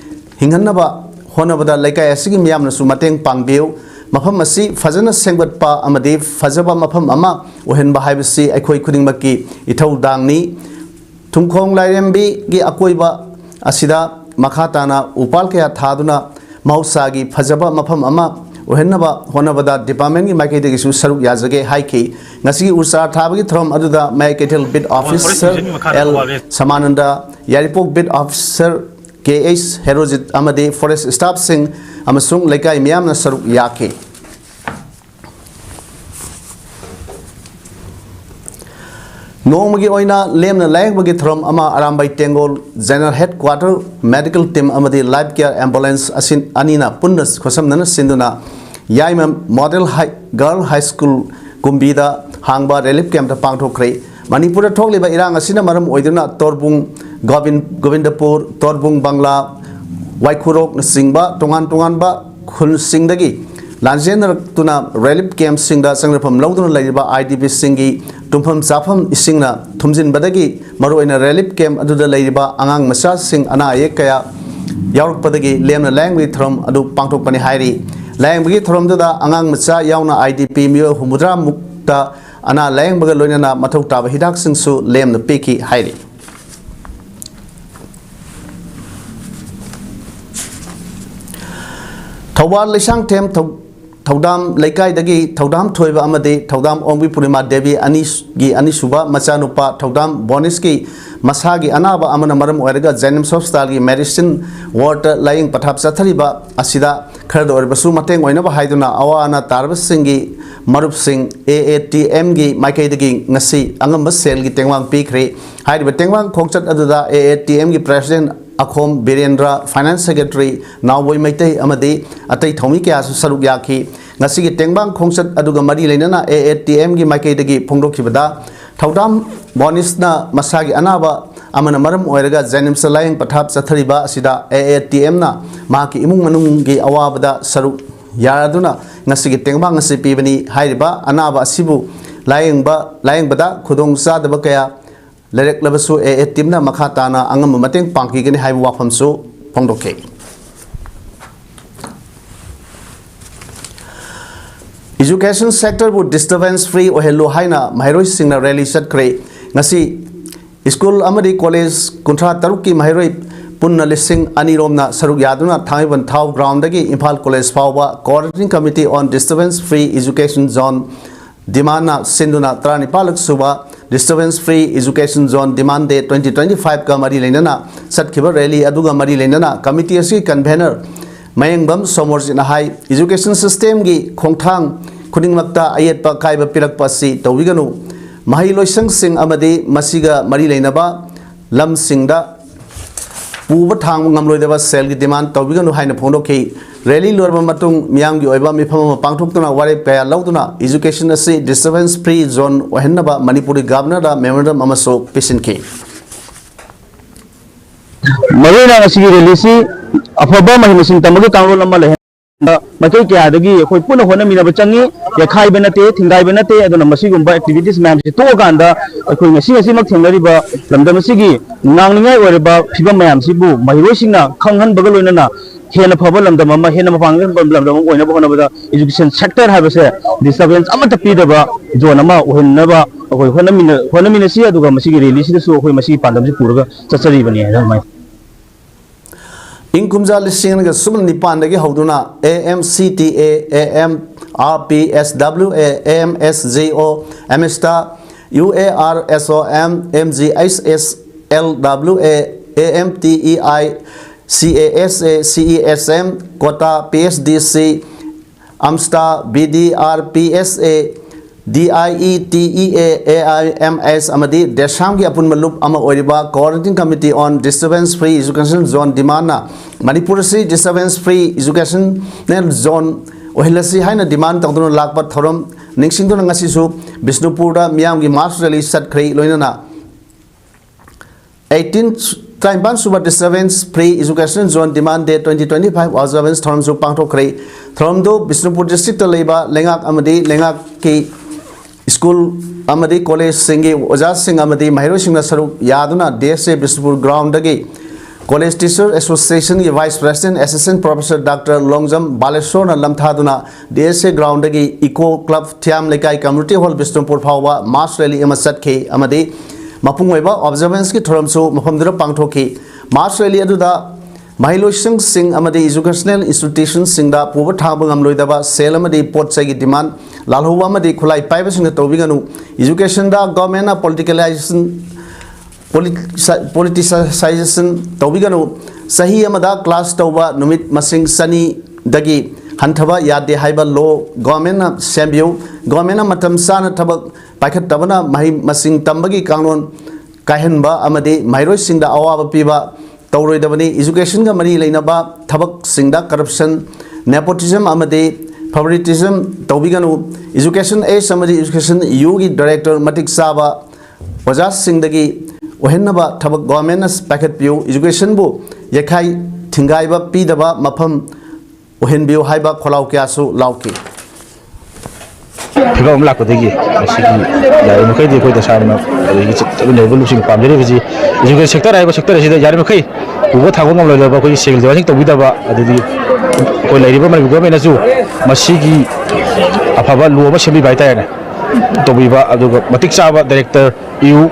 ꯍꯤꯡꯍꯟꯅꯕ ꯍꯣꯠꯅꯕꯗ ꯂꯩꯀꯥꯏ ꯑꯁꯤꯒꯤ ꯃꯤꯌꯥꯝꯅꯁꯨ ꯃꯇꯦꯡ ꯄꯥꯡꯕꯤꯌꯨ꯫ ꯃꯐꯝ ꯑꯁꯤ ꯐꯖꯅ ꯁꯦꯝꯒꯠꯄ ꯑꯃꯗꯤ ꯐꯖꯕ ꯃꯐꯝ ꯑꯃ ꯑꯣꯏꯍꯟꯕ ꯍꯥꯏꯕꯁꯤ ꯑꯩꯈꯣꯏ ꯈꯨꯗꯤꯡꯃꯛꯀꯤ ꯏꯊꯧꯗꯥꯡꯅꯤ꯫ ꯊꯨꯝꯈꯣꯡ ꯂꯥꯏꯔꯦꯝꯕꯤꯒꯤ ꯑꯀꯣꯏꯕ ꯑꯁꯤꯗ ꯃꯈꯥ ꯇꯥꯅ ꯎꯄꯥꯜ ꯀꯌꯥ ꯊꯥꯗꯨꯅ ꯃꯍꯧꯁꯥꯒꯤ ꯐꯖꯕ ꯃꯐꯝ ꯑꯃ ꯑꯣꯏꯍꯟꯅꯕ ꯍꯣꯠꯅꯕꯗ departmentꯀꯤ ꯃꯥꯏꯀꯩꯗꯒꯤꯁꯨ ꯁꯔꯨꯛ ꯌꯥꯖꯒꯦ ꯍꯥꯏꯈꯤ꯫ ꯉꯁꯤꯒꯤ ꯎ ꯆꯥꯔ ꯊꯥꯕꯒꯤ ꯊꯧꯔꯝ ꯑꯗꯨꯗ ꯃꯌꯥꯏ ꯀꯩꯊꯦꯜ beat officer L ꯁꯃꯥꯅꯟꯗ, ꯌꯥꯏꯔꯤꯄꯣꯛ beat officer K H Herojit ꯑꯃꯗꯤ forest staffꯁꯤꯡ ꯑꯃꯁꯨꯡ ꯂꯩꯀꯥꯏ ꯃꯤꯌꯥꯝꯅ ꯁꯔꯨꯛ ꯌꯥꯈꯤ꯫ ꯅꯣꯡꯃꯒꯤ ꯑꯣꯏꯅ ꯂꯦꯝꯅ ꯂꯥꯌꯦꯡꯕꯒꯤ ꯊꯧꯔꯝ ꯑꯃ Arambai ꯇꯦꯡꯒꯣꯜ General Headquarter Medical Team ꯑꯃꯗꯤ Life Care Ambulance ꯑꯁꯤ ꯑꯅꯤꯅ ꯄꯨꯟꯅ ꯈꯨꯠꯁꯝꯅꯅ ꯁꯤꯟꯗꯨꯅ ꯌꯥꯏꯃ Model High, Girl High School ꯀꯨꯝꯕꯤꯗ ꯍꯥꯡꯕ relief campꯇ ꯄꯥꯡꯊꯣꯛꯈ꯭ꯔꯦ꯫ ꯃꯅꯤꯄꯨꯔꯗ ꯊꯣꯛꯂꯤꯕ ꯏꯔꯥꯡ ꯑꯁꯤꯅ ꯃꯔꯝ ꯑꯣꯏꯗꯨꯅ ꯇꯣꯔꯕꯨꯡ, ꯒꯣꯕꯤꯟ-, ꯒꯣꯕꯤꯟꯗꯄꯨꯔ, ꯇꯣꯔꯕꯨꯡ ꯕꯪꯂꯥ, ꯋꯥꯏꯈꯨꯔꯣꯛꯅꯆꯤꯡꯕ ꯇꯣꯉꯥꯟ ꯇꯣꯉꯥꯟꯕ ꯈꯨꯜꯁꯤꯡꯗꯒꯤ ꯂꯥꯟꯖꯦꯟꯅꯔꯛꯇꯨꯅ relief campꯁꯤꯡꯗ ꯆꯪꯅꯐꯝ ꯂꯧꯗꯨꯅ ꯂꯩꯔꯤꯕ IDPꯁꯤꯡꯒꯤ ꯇꯨꯝꯐꯝ ꯆꯥꯐꯝ ꯏꯁꯤꯡꯅ ꯊꯨꯝꯖꯤꯟꯕꯗꯒꯤ ꯃꯔꯨꯑꯣꯏꯅ relief camp ꯑꯗꯨꯗ ꯂꯩꯔꯤꯕ ꯑꯉꯥꯡ ꯃꯆꯥꯁꯤꯡ ꯑꯅꯥ ꯑꯌꯦꯛ ꯀꯌꯥ ꯌꯥꯎꯔꯛꯄꯗꯒꯤ ꯂꯦꯝꯅ ꯂꯥꯌꯦꯡꯕꯒꯤ ꯊꯧꯔꯝ ꯑꯗꯨ ꯄꯥꯡꯊꯣꯛꯄꯅꯤ ꯍꯥꯏꯔꯤ꯫ ꯂꯥꯌꯦꯡꯕꯒꯤ ꯊꯧꯔꯝꯗꯨꯗ ꯑꯉꯥꯡ ꯃꯆꯥ ꯌꯥꯎꯅ IDP ꯃꯤꯑꯣꯏ ꯍꯨꯝꯐꯨꯇꯔꯥ ꯃꯨꯛꯇ ꯑꯅꯥ ꯂꯥꯌꯦꯡꯕꯒ ꯂꯣꯏꯅꯅ ꯃꯊꯧ ꯇꯥꯕ ꯍꯤꯗꯥꯛꯁꯤꯡꯁꯨ ꯂꯦꯝꯅ ꯄꯤꯈꯤ ꯍꯥꯏꯔꯤ꯫ ꯊꯧꯕꯥꯜ ꯂꯩꯁꯥꯡꯊꯦꯝ ꯊꯧ-, ꯊꯧꯗꯥꯝ ꯂꯩꯀꯥꯏꯗꯒꯤ ꯊꯧꯗꯥꯝ ꯊꯣꯏꯕ ꯑꯃꯗꯤ ꯊꯧꯗꯥꯝ ꯑꯣꯡꯕꯤ ꯄꯨꯔꯅꯤꯃꯥ ꯗꯦꯕꯤ ꯑꯅꯤꯒꯤ ꯑꯅꯤꯁꯨꯕ ꯃꯆꯥꯅꯨꯄꯥ ꯊꯧꯗꯥꯝ ꯕꯣꯅꯤꯁꯀꯤ ꯃꯁꯥꯒꯤ ꯑꯅꯥꯕ ꯑꯃꯅ ꯃꯔꯝ ꯑꯣꯏꯔꯒ JNIMS hospitalꯒꯤ medicine wardꯇ ꯂꯥꯌꯦꯡ ꯄꯊꯥꯞ ꯆꯠꯊꯔꯤꯕ ꯑꯁꯤꯗ ꯈꯔꯗ ꯑꯣꯏꯔꯕꯁꯨ ꯃꯇꯦꯡ ꯑꯣꯏꯅꯕ ꯍꯥꯏꯗꯨꯅ ꯑꯋꯥ ꯑꯅꯥ ꯇꯥꯔꯕꯁꯤꯡꯒꯤ ꯃꯔꯨꯞꯁꯤꯡ AATMꯒꯤ ꯃꯥꯏꯀꯩꯗꯒꯤ ꯉꯁꯤ ꯑꯉꯝꯕ ꯁꯦꯜꯒꯤ ꯇꯦꯡꯕꯥꯡ ꯄꯤꯈ꯭ꯔꯦ꯫ ꯍꯥꯏꯔꯤꯕ ꯇꯦꯡꯕꯥꯡ ꯈꯣꯡꯆꯠ ꯑꯗꯨꯗ AATMꯒꯤ president ꯑꯈꯣꯝ Birendra, finance secretary ꯅꯥꯎꯕꯣꯏ Meitei ꯑꯃꯗꯤ ꯑꯇꯩ ꯊꯧꯃꯤ ꯀꯌꯥꯁꯨ ꯁꯔꯨꯛ ꯌꯥꯈꯤ꯫ ꯉꯁꯤꯒꯤ ꯇꯦꯡꯕꯥꯡ ꯈꯣꯡꯆꯠ ꯑꯗꯨꯒ ꯃꯔꯤ ꯂꯩꯅꯅ AATMꯒꯤ ꯃꯥꯏꯀꯩꯗꯒꯤ ꯐꯣꯡꯗꯣꯛꯈꯤꯕꯗ, ꯊꯧꯗꯥꯝ ꯕꯣꯅꯤꯁꯅ ꯃꯁꯥꯒꯤ ꯑꯅꯥꯕ ꯑꯃꯅ ꯃꯔꯝ ꯑꯣꯏꯔꯒ JNIMSꯇ ꯂꯥꯌꯦꯡ ꯄꯊꯥꯞ ꯆꯠꯊꯔꯤꯕ ꯑꯁꯤꯗ AATMꯅ ꯃꯍꯥꯛꯀꯤ ꯏꯃꯨꯡ ꯃꯅꯨꯡꯒꯤ ꯑꯋꯥꯕꯗ ꯁꯔꯨꯛ ꯌꯥꯗꯨꯅ ꯉꯁꯤꯒꯤ ꯇꯦꯡꯕꯥꯡ ꯑꯁꯤ ꯄꯤꯕꯅꯤ꯫ ꯍꯥꯏꯔꯤꯕ ꯑꯅꯥꯕ ꯑꯁꯤꯕꯨ ꯂꯥꯌꯦꯡꯕ, ꯂꯥꯌꯦꯡꯕꯗ ꯈꯨꯗꯣꯡ ꯆꯥꯗꯕ ꯀꯌꯥ ꯂꯩꯔꯛꯂꯕꯁꯨ AATMꯅ ꯃꯈꯥ ꯇꯥꯅ ꯑꯉꯝꯕ ꯃꯇꯦꯡ ꯄꯥꯡꯈꯤꯒꯅꯤ ꯍꯥꯏꯕ ꯋꯥꯐꯝꯁꯨ ꯐꯣꯡꯗꯣꯛꯈꯤ꯫ Education sector ꯕꯨ disturbance free ꯑꯣꯏꯍꯜꯂꯨ ꯍꯥꯏꯅ ꯃꯍꯩꯔꯣꯏꯁꯤꯡꯅ rally ꯆꯠꯈ꯭ꯔꯦ꯫ ꯉꯁꯤ ꯁ꯭ꯀꯨꯜ ꯑꯃꯗꯤ ꯀꯣꯂꯦꯖ ꯀꯨꯟꯊ꯭ꯔꯥ ꯇꯔꯨꯛꯀꯤ ꯃꯍꯩꯔꯣꯏ ꯄꯨꯟꯅ ꯂꯤꯁꯤꯡ ꯑꯅꯤ ꯔꯣꯝꯅ ꯁꯔꯨꯛ ꯌꯥꯗꯨꯅ ꯊꯥꯡꯃꯩꯕꯟ ꯊꯥꯎ ground ꯗꯒꯤ ꯏꯝꯐꯥꯜ ꯀꯣꯂꯦꯖ ꯐꯥꯎꯕ Coordinating Committee on Disturbance Free Education Zone demand ꯅ ꯁꯤꯟꯗꯨꯅ ꯇꯔꯥꯅꯤꯄꯥꯜ ꯂꯛ ꯁꯨꯕ Disturbance Free Education Zone Demand Day twenty twenty-five ꯀ ꯃꯔꯤ ꯂꯩꯅꯅ ꯆꯠꯈꯤꯕ rally ꯑꯗꯨꯒ ꯃꯔꯤ ꯂꯩꯅꯅ committee ꯑꯁꯤꯒꯤ convener ꯃꯌꯦꯡꯕꯝ ꯁꯣꯃꯣꯔꯖꯤꯠꯅ ꯍꯥꯏ, education system ꯒꯤ ꯈꯣꯡꯊꯥꯡ ꯈꯨꯗꯤꯡꯃꯛꯇ ꯑꯌꯦꯠꯄ ꯑꯀꯥꯏꯕ ꯄꯤꯔꯛꯄ ꯑꯁꯤ ꯇꯧꯕꯤꯒꯅꯨ꯫ ꯃꯍꯩ ꯂꯣꯏꯁꯪꯁꯤꯡ ꯑꯃꯗꯤ ꯃꯁꯤꯒ ꯃꯔꯤ ꯂꯩꯅꯕ ꯂꯝꯁꯤꯡꯗ ꯄꯨꯕ ꯊꯥꯡꯕ ꯉꯝꯂꯣꯏꯗꯕ ꯁꯦꯜꯒꯤ demand ꯇꯧꯕꯤꯒꯅꯨ ꯍꯥꯏꯅ ꯐꯣꯡꯗꯣꯛꯈꯤ꯫ Rally ꯂꯣꯏꯔꯕ ꯃꯇꯨꯡ ꯃꯤꯌꯥꯝꯒꯤ ꯑꯣꯏꯕ ꯃꯤꯐꯝ ꯑꯃ ꯄꯥꯡꯊꯣꯛꯇꯨꯅ ꯋꯥꯔꯦꯞ ꯀꯌꯥ ꯂꯧꯗꯨꯅ education ꯑꯁꯤ disturbance free zone ꯑꯣꯏꯍꯟꯅꯕ ꯃꯅꯤꯄꯨꯔꯒꯤ Governor ꯗ memorandum ꯑꯃꯁꯨ ꯄꯤꯁꯤꯟꯈꯤ꯫ ꯃꯔꯨꯑꯣꯏꯅ ꯉꯁꯤꯒꯤ rally ꯁꯤ ꯑꯐꯕ ꯃꯍꯩ ꯃꯁꯤꯡ ꯇꯝꯕꯒꯤ ꯀꯥꯡꯂꯣꯟ ꯑꯃ ꯂꯩꯍꯟꯕ ꯃꯥꯏꯀꯩ ꯀꯌꯥꯗꯒꯤ ꯑꯩꯈꯣꯏ ꯄꯨꯟꯅ ꯍꯣꯠꯅꯃꯤꯟꯅꯕ ꯆꯪꯉꯤ꯫ ꯌꯥꯈꯥꯏꯕ ꯅꯠꯇꯦ, ꯊꯤꯡꯒꯥꯏꯕ ꯅꯠꯇꯦ꯫ ꯑꯗꯨꯅ ꯃꯁꯤꯒꯨꯝꯕ activities ꯃꯌꯥꯝꯁꯤ ꯇꯣꯛꯑꯀꯥꯟꯗ ꯑꯩꯈꯣꯏ ꯉꯁꯤ ꯉꯁꯤꯃꯛ ꯊꯦꯡꯅꯔꯤꯕ ꯂꯝꯗꯝ ꯑꯁꯤꯒꯤ ꯉꯥꯡꯅꯤꯡꯉꯥꯏ ꯑꯣꯏꯔꯕ ꯐꯤꯕꯝ ꯃꯌꯥꯝꯁꯤꯕꯨ ꯃꯍꯩꯔꯣꯏꯁꯤꯡꯅ ꯈꯪꯍꯟꯕꯒ ꯂꯣꯏꯅꯅ ꯍꯦꯟꯅ ꯐꯕ ꯂꯝꯗꯝ ꯑꯃ, ꯍꯦꯟꯅ ꯃꯄꯥꯡꯒꯜ ꯀꯟꯕ ꯂꯝꯗꯝ ꯑꯃ ꯑꯣꯏꯅꯕ ꯍꯣꯠꯅꯕꯗ education sector ꯍꯥꯏꯕꯁꯦ disturbance ꯑꯃꯠꯇ ꯄꯤꯗꯕ zone ꯑꯃ ꯑꯣꯏꯍꯟꯅꯕ ꯑꯩꯈꯣꯏ ꯍꯣꯠꯅꯃꯤꯟꯅ-, ꯍꯣꯠꯅꯃꯤꯟꯅꯁꯤ꯫ ꯑꯗꯨꯒ ꯃꯁꯤꯒꯤ rally ꯁꯤꯗꯁꯨ ꯑꯩꯈꯣꯏ ꯃꯁꯤꯒꯤ ꯄꯥꯟꯗꯝꯁꯤ ꯄꯨꯔꯒ ꯆꯠꯆꯔꯤꯕꯅꯤ ꯍꯥꯏꯅ ꯑꯗꯨꯃꯥꯏꯅ ꯏꯪ ꯀꯨꯝꯖꯥ ꯂꯤꯁꯤꯡ ꯑꯅꯤꯒ ꯁꯨꯞꯅ ꯅꯤꯄꯥꯟꯗꯒꯤ ꯍꯧꯗꯨꯅ A M C T A, A M R P S W A, A M S G O, M S T A, U A R S O M, M G H S L W A, A M T E I, C A S A, C E S M, quota, P S D C, AMSTA, B D R P S A, D I E T E A, A I M S ꯑꯃꯗꯤ DESAM ꯒꯤ ꯑꯄꯨꯟꯕ ꯂꯨꯞ ꯑꯃ ꯑꯣꯏꯔꯤꯕ Coordinating Committee on Disturbance Free Education Zone demand ꯅ ꯃꯅꯤꯄꯨꯔ ꯑꯁꯤ disturbance free educational zone ꯑꯣꯏꯍꯜꯂꯁꯤ ꯍꯥꯏꯅ demand ꯇꯧꯗꯨꯅ ꯂꯥꯛꯄ ꯊꯧꯔꯝ ꯅꯤꯡꯁꯤꯡꯗꯨꯅ ꯉꯁꯤꯁꯨ ꯕꯤꯁꯅꯨꯄꯨꯔꯗ ꯃꯤꯌꯥꯝꯒꯤ mass rally ꯆꯠꯈ꯭ꯔꯦ꯫ ꯂꯣꯏꯅꯅ eighteen, ꯇꯔꯥꯅꯤꯄꯥꯟ ꯁꯨꯕ Disturbance Free Education Zone Demand Day twenty twenty-five observance ꯊꯧꯔꯝꯁꯨ ꯄꯥꯡꯊꯣꯛꯈ꯭ꯔꯦ꯫ ꯊꯧꯔꯝꯗꯨ Bishnupur district ꯇ ꯂꯩꯕ ꯂꯩꯉꯥꯛ ꯑꯃꯗꯤ ꯂꯩꯉꯥꯛꯀꯤ ꯁ꯭ꯀꯨꯜ ꯑꯃꯗꯤ ꯀꯣꯂꯦꯖꯁꯤꯡꯒꯤ ꯑꯣꯖꯥꯁꯤꯡ ꯑꯃꯗꯤ ꯃꯍꯩꯔꯣꯏꯁꯤꯡꯅ ꯁꯔꯨꯛ ꯌꯥꯗꯨꯅ D S A Bishnupur ground ꯗꯒꯤ College Teacher Association ꯒꯤ Vice President Assistant Professor Doctor Longjam ꯕꯥꯂꯦꯁꯣꯔꯅ ꯂꯝꯊꯥꯗꯨꯅ D S A ground ꯗꯒꯤ Eco Club ꯊꯤꯌꯥꯝ ꯂꯩꯀꯥꯏ Community Hall ꯕꯤꯁꯅꯨꯄꯨꯔ ꯐꯥꯎꯕ march rally ꯑꯃ ꯆꯠꯈꯤ ꯑꯃꯗꯤ ꯃꯄꯨꯡ ꯑꯣꯏꯕ observance ꯀꯤ ꯊꯧꯔꯝꯁꯨ ꯃꯐꯝꯗꯨꯗ ꯄꯥꯡꯊꯣꯛꯈꯤ꯫ March rally ꯑꯗꯨꯗ ꯃꯍꯩꯂꯣꯏꯁꯪꯁꯤꯡ ꯑꯃꯗꯤ educational institution ꯁꯤꯡꯗ ꯄꯨꯕ ꯊꯥꯡꯕ ꯉꯝꯂꯣꯏꯗꯕ ꯁꯦꯜ ꯑꯃꯗꯤ ꯄꯣꯠ ꯆꯩꯒꯤ demand ꯂꯥꯜꯍꯧꯕ ꯑꯃꯗꯤ ꯈꯨꯠꯂꯥꯏ ꯄꯥꯏꯕꯁꯤꯡꯅ ꯇꯧꯕꯤꯒꯅꯨ꯫ Education ꯗ government ꯅ politicalization, politici-, politicization ꯇꯧꯕꯤꯒꯅꯨ꯫ ꯆꯍꯤ ꯑꯃꯗ class ꯇꯧꯕ ꯅꯨꯃꯤꯠ ꯃꯁꯤꯡ ꯆꯅꯤꯗꯒꯤ ꯍꯟꯊꯕ ꯌꯥꯗꯦ ꯍꯥꯏꯕ law government ꯅ ꯁꯦꯝꯕꯤꯌꯨ꯫ Government ꯅ ꯃꯇꯝ ꯆꯥꯅ ꯊꯕꯛ ꯄꯥꯏꯈꯠꯇꯕꯅ ꯃꯍꯩ ꯃꯁꯤꯡ ꯇꯝꯕꯒꯤ ꯀꯥꯡꯂꯣꯟ ꯀꯥꯏꯍꯟꯕ ꯑꯃꯗꯤ ꯃꯍꯩꯔꯣꯏꯁꯤꯡꯗ ꯑꯋꯥꯕ ꯄꯤꯕ ꯇꯧꯔꯣꯏꯗꯕꯅꯤ꯫ Education ꯒ ꯃꯔꯤ ꯂꯩꯅꯕ ꯊꯕꯛꯁꯤꯡꯗ corruption, nepotism ꯑꯃꯗꯤ favoritism ꯇꯧꯕꯤꯒꯅꯨ꯫ Education H ꯑꯃꯗꯤ Education U ꯒꯤ director ꯃꯇꯤꯛ ꯆꯥꯕ ꯑꯣꯖꯥꯁꯤꯡꯗꯒꯤ ꯑꯣꯏꯍꯟꯅꯕ ꯊꯕꯛ government ꯅ ꯄꯥꯏꯈꯠꯄꯤꯌꯨ꯫ Education ꯕꯨ ꯌꯩꯈꯥꯏ ꯊꯤꯡꯒꯥꯏꯕ ꯄꯤꯗꯕ ꯃꯐꯝ ꯑꯣꯏꯍꯟꯕꯤꯌꯨ ꯍꯥꯏꯕ ꯈꯣꯜꯂꯥꯎ ꯀꯌꯥꯁꯨ ꯂꯥꯎꯈꯤ꯫ ꯐꯤꯕꯝ ꯑꯃ ꯂꯥꯛꯄꯗꯒꯤ ꯃꯁꯤꯒꯤ ꯌꯥꯔꯤꯕꯃꯈꯩꯗꯤ ꯑꯩꯈꯣꯏ ꯗꯁꯥꯅ ꯑꯗꯒꯤ ꯆꯠꯃꯤꯟꯅꯔꯤꯕ ꯂꯨꯞꯁꯤꯡꯅ ꯄꯥꯝꯖꯔꯤꯕꯁꯤ education sector ꯍꯥꯏꯕ sector ꯑꯁꯤꯗ ꯌꯥꯔꯤꯕꯃꯈꯩ ꯄꯨꯕ ꯊꯥꯡꯕ ꯉꯝꯂꯣꯏꯗꯕ ꯑꯩꯈꯣꯏꯒꯤ civil servant ꯁꯤꯡ ꯇꯧꯕꯤꯗꯕ, ꯑꯗꯨꯗꯤ ꯑꯩꯈꯣꯏ ꯂꯩꯔꯤꯕ ꯃꯅꯤꯄꯨꯔ government ꯅꯁꯨ ꯃꯁꯤꯒꯤ ꯑꯐꯕ law ꯑꯃ ꯁꯦꯝꯕꯤꯕ ꯍꯥꯏꯇꯥꯔꯦꯅꯦ, ꯇꯧꯕꯤꯕ, ꯑꯗꯨꯒ ꯃꯇꯤꯛ ꯆꯥꯕ director U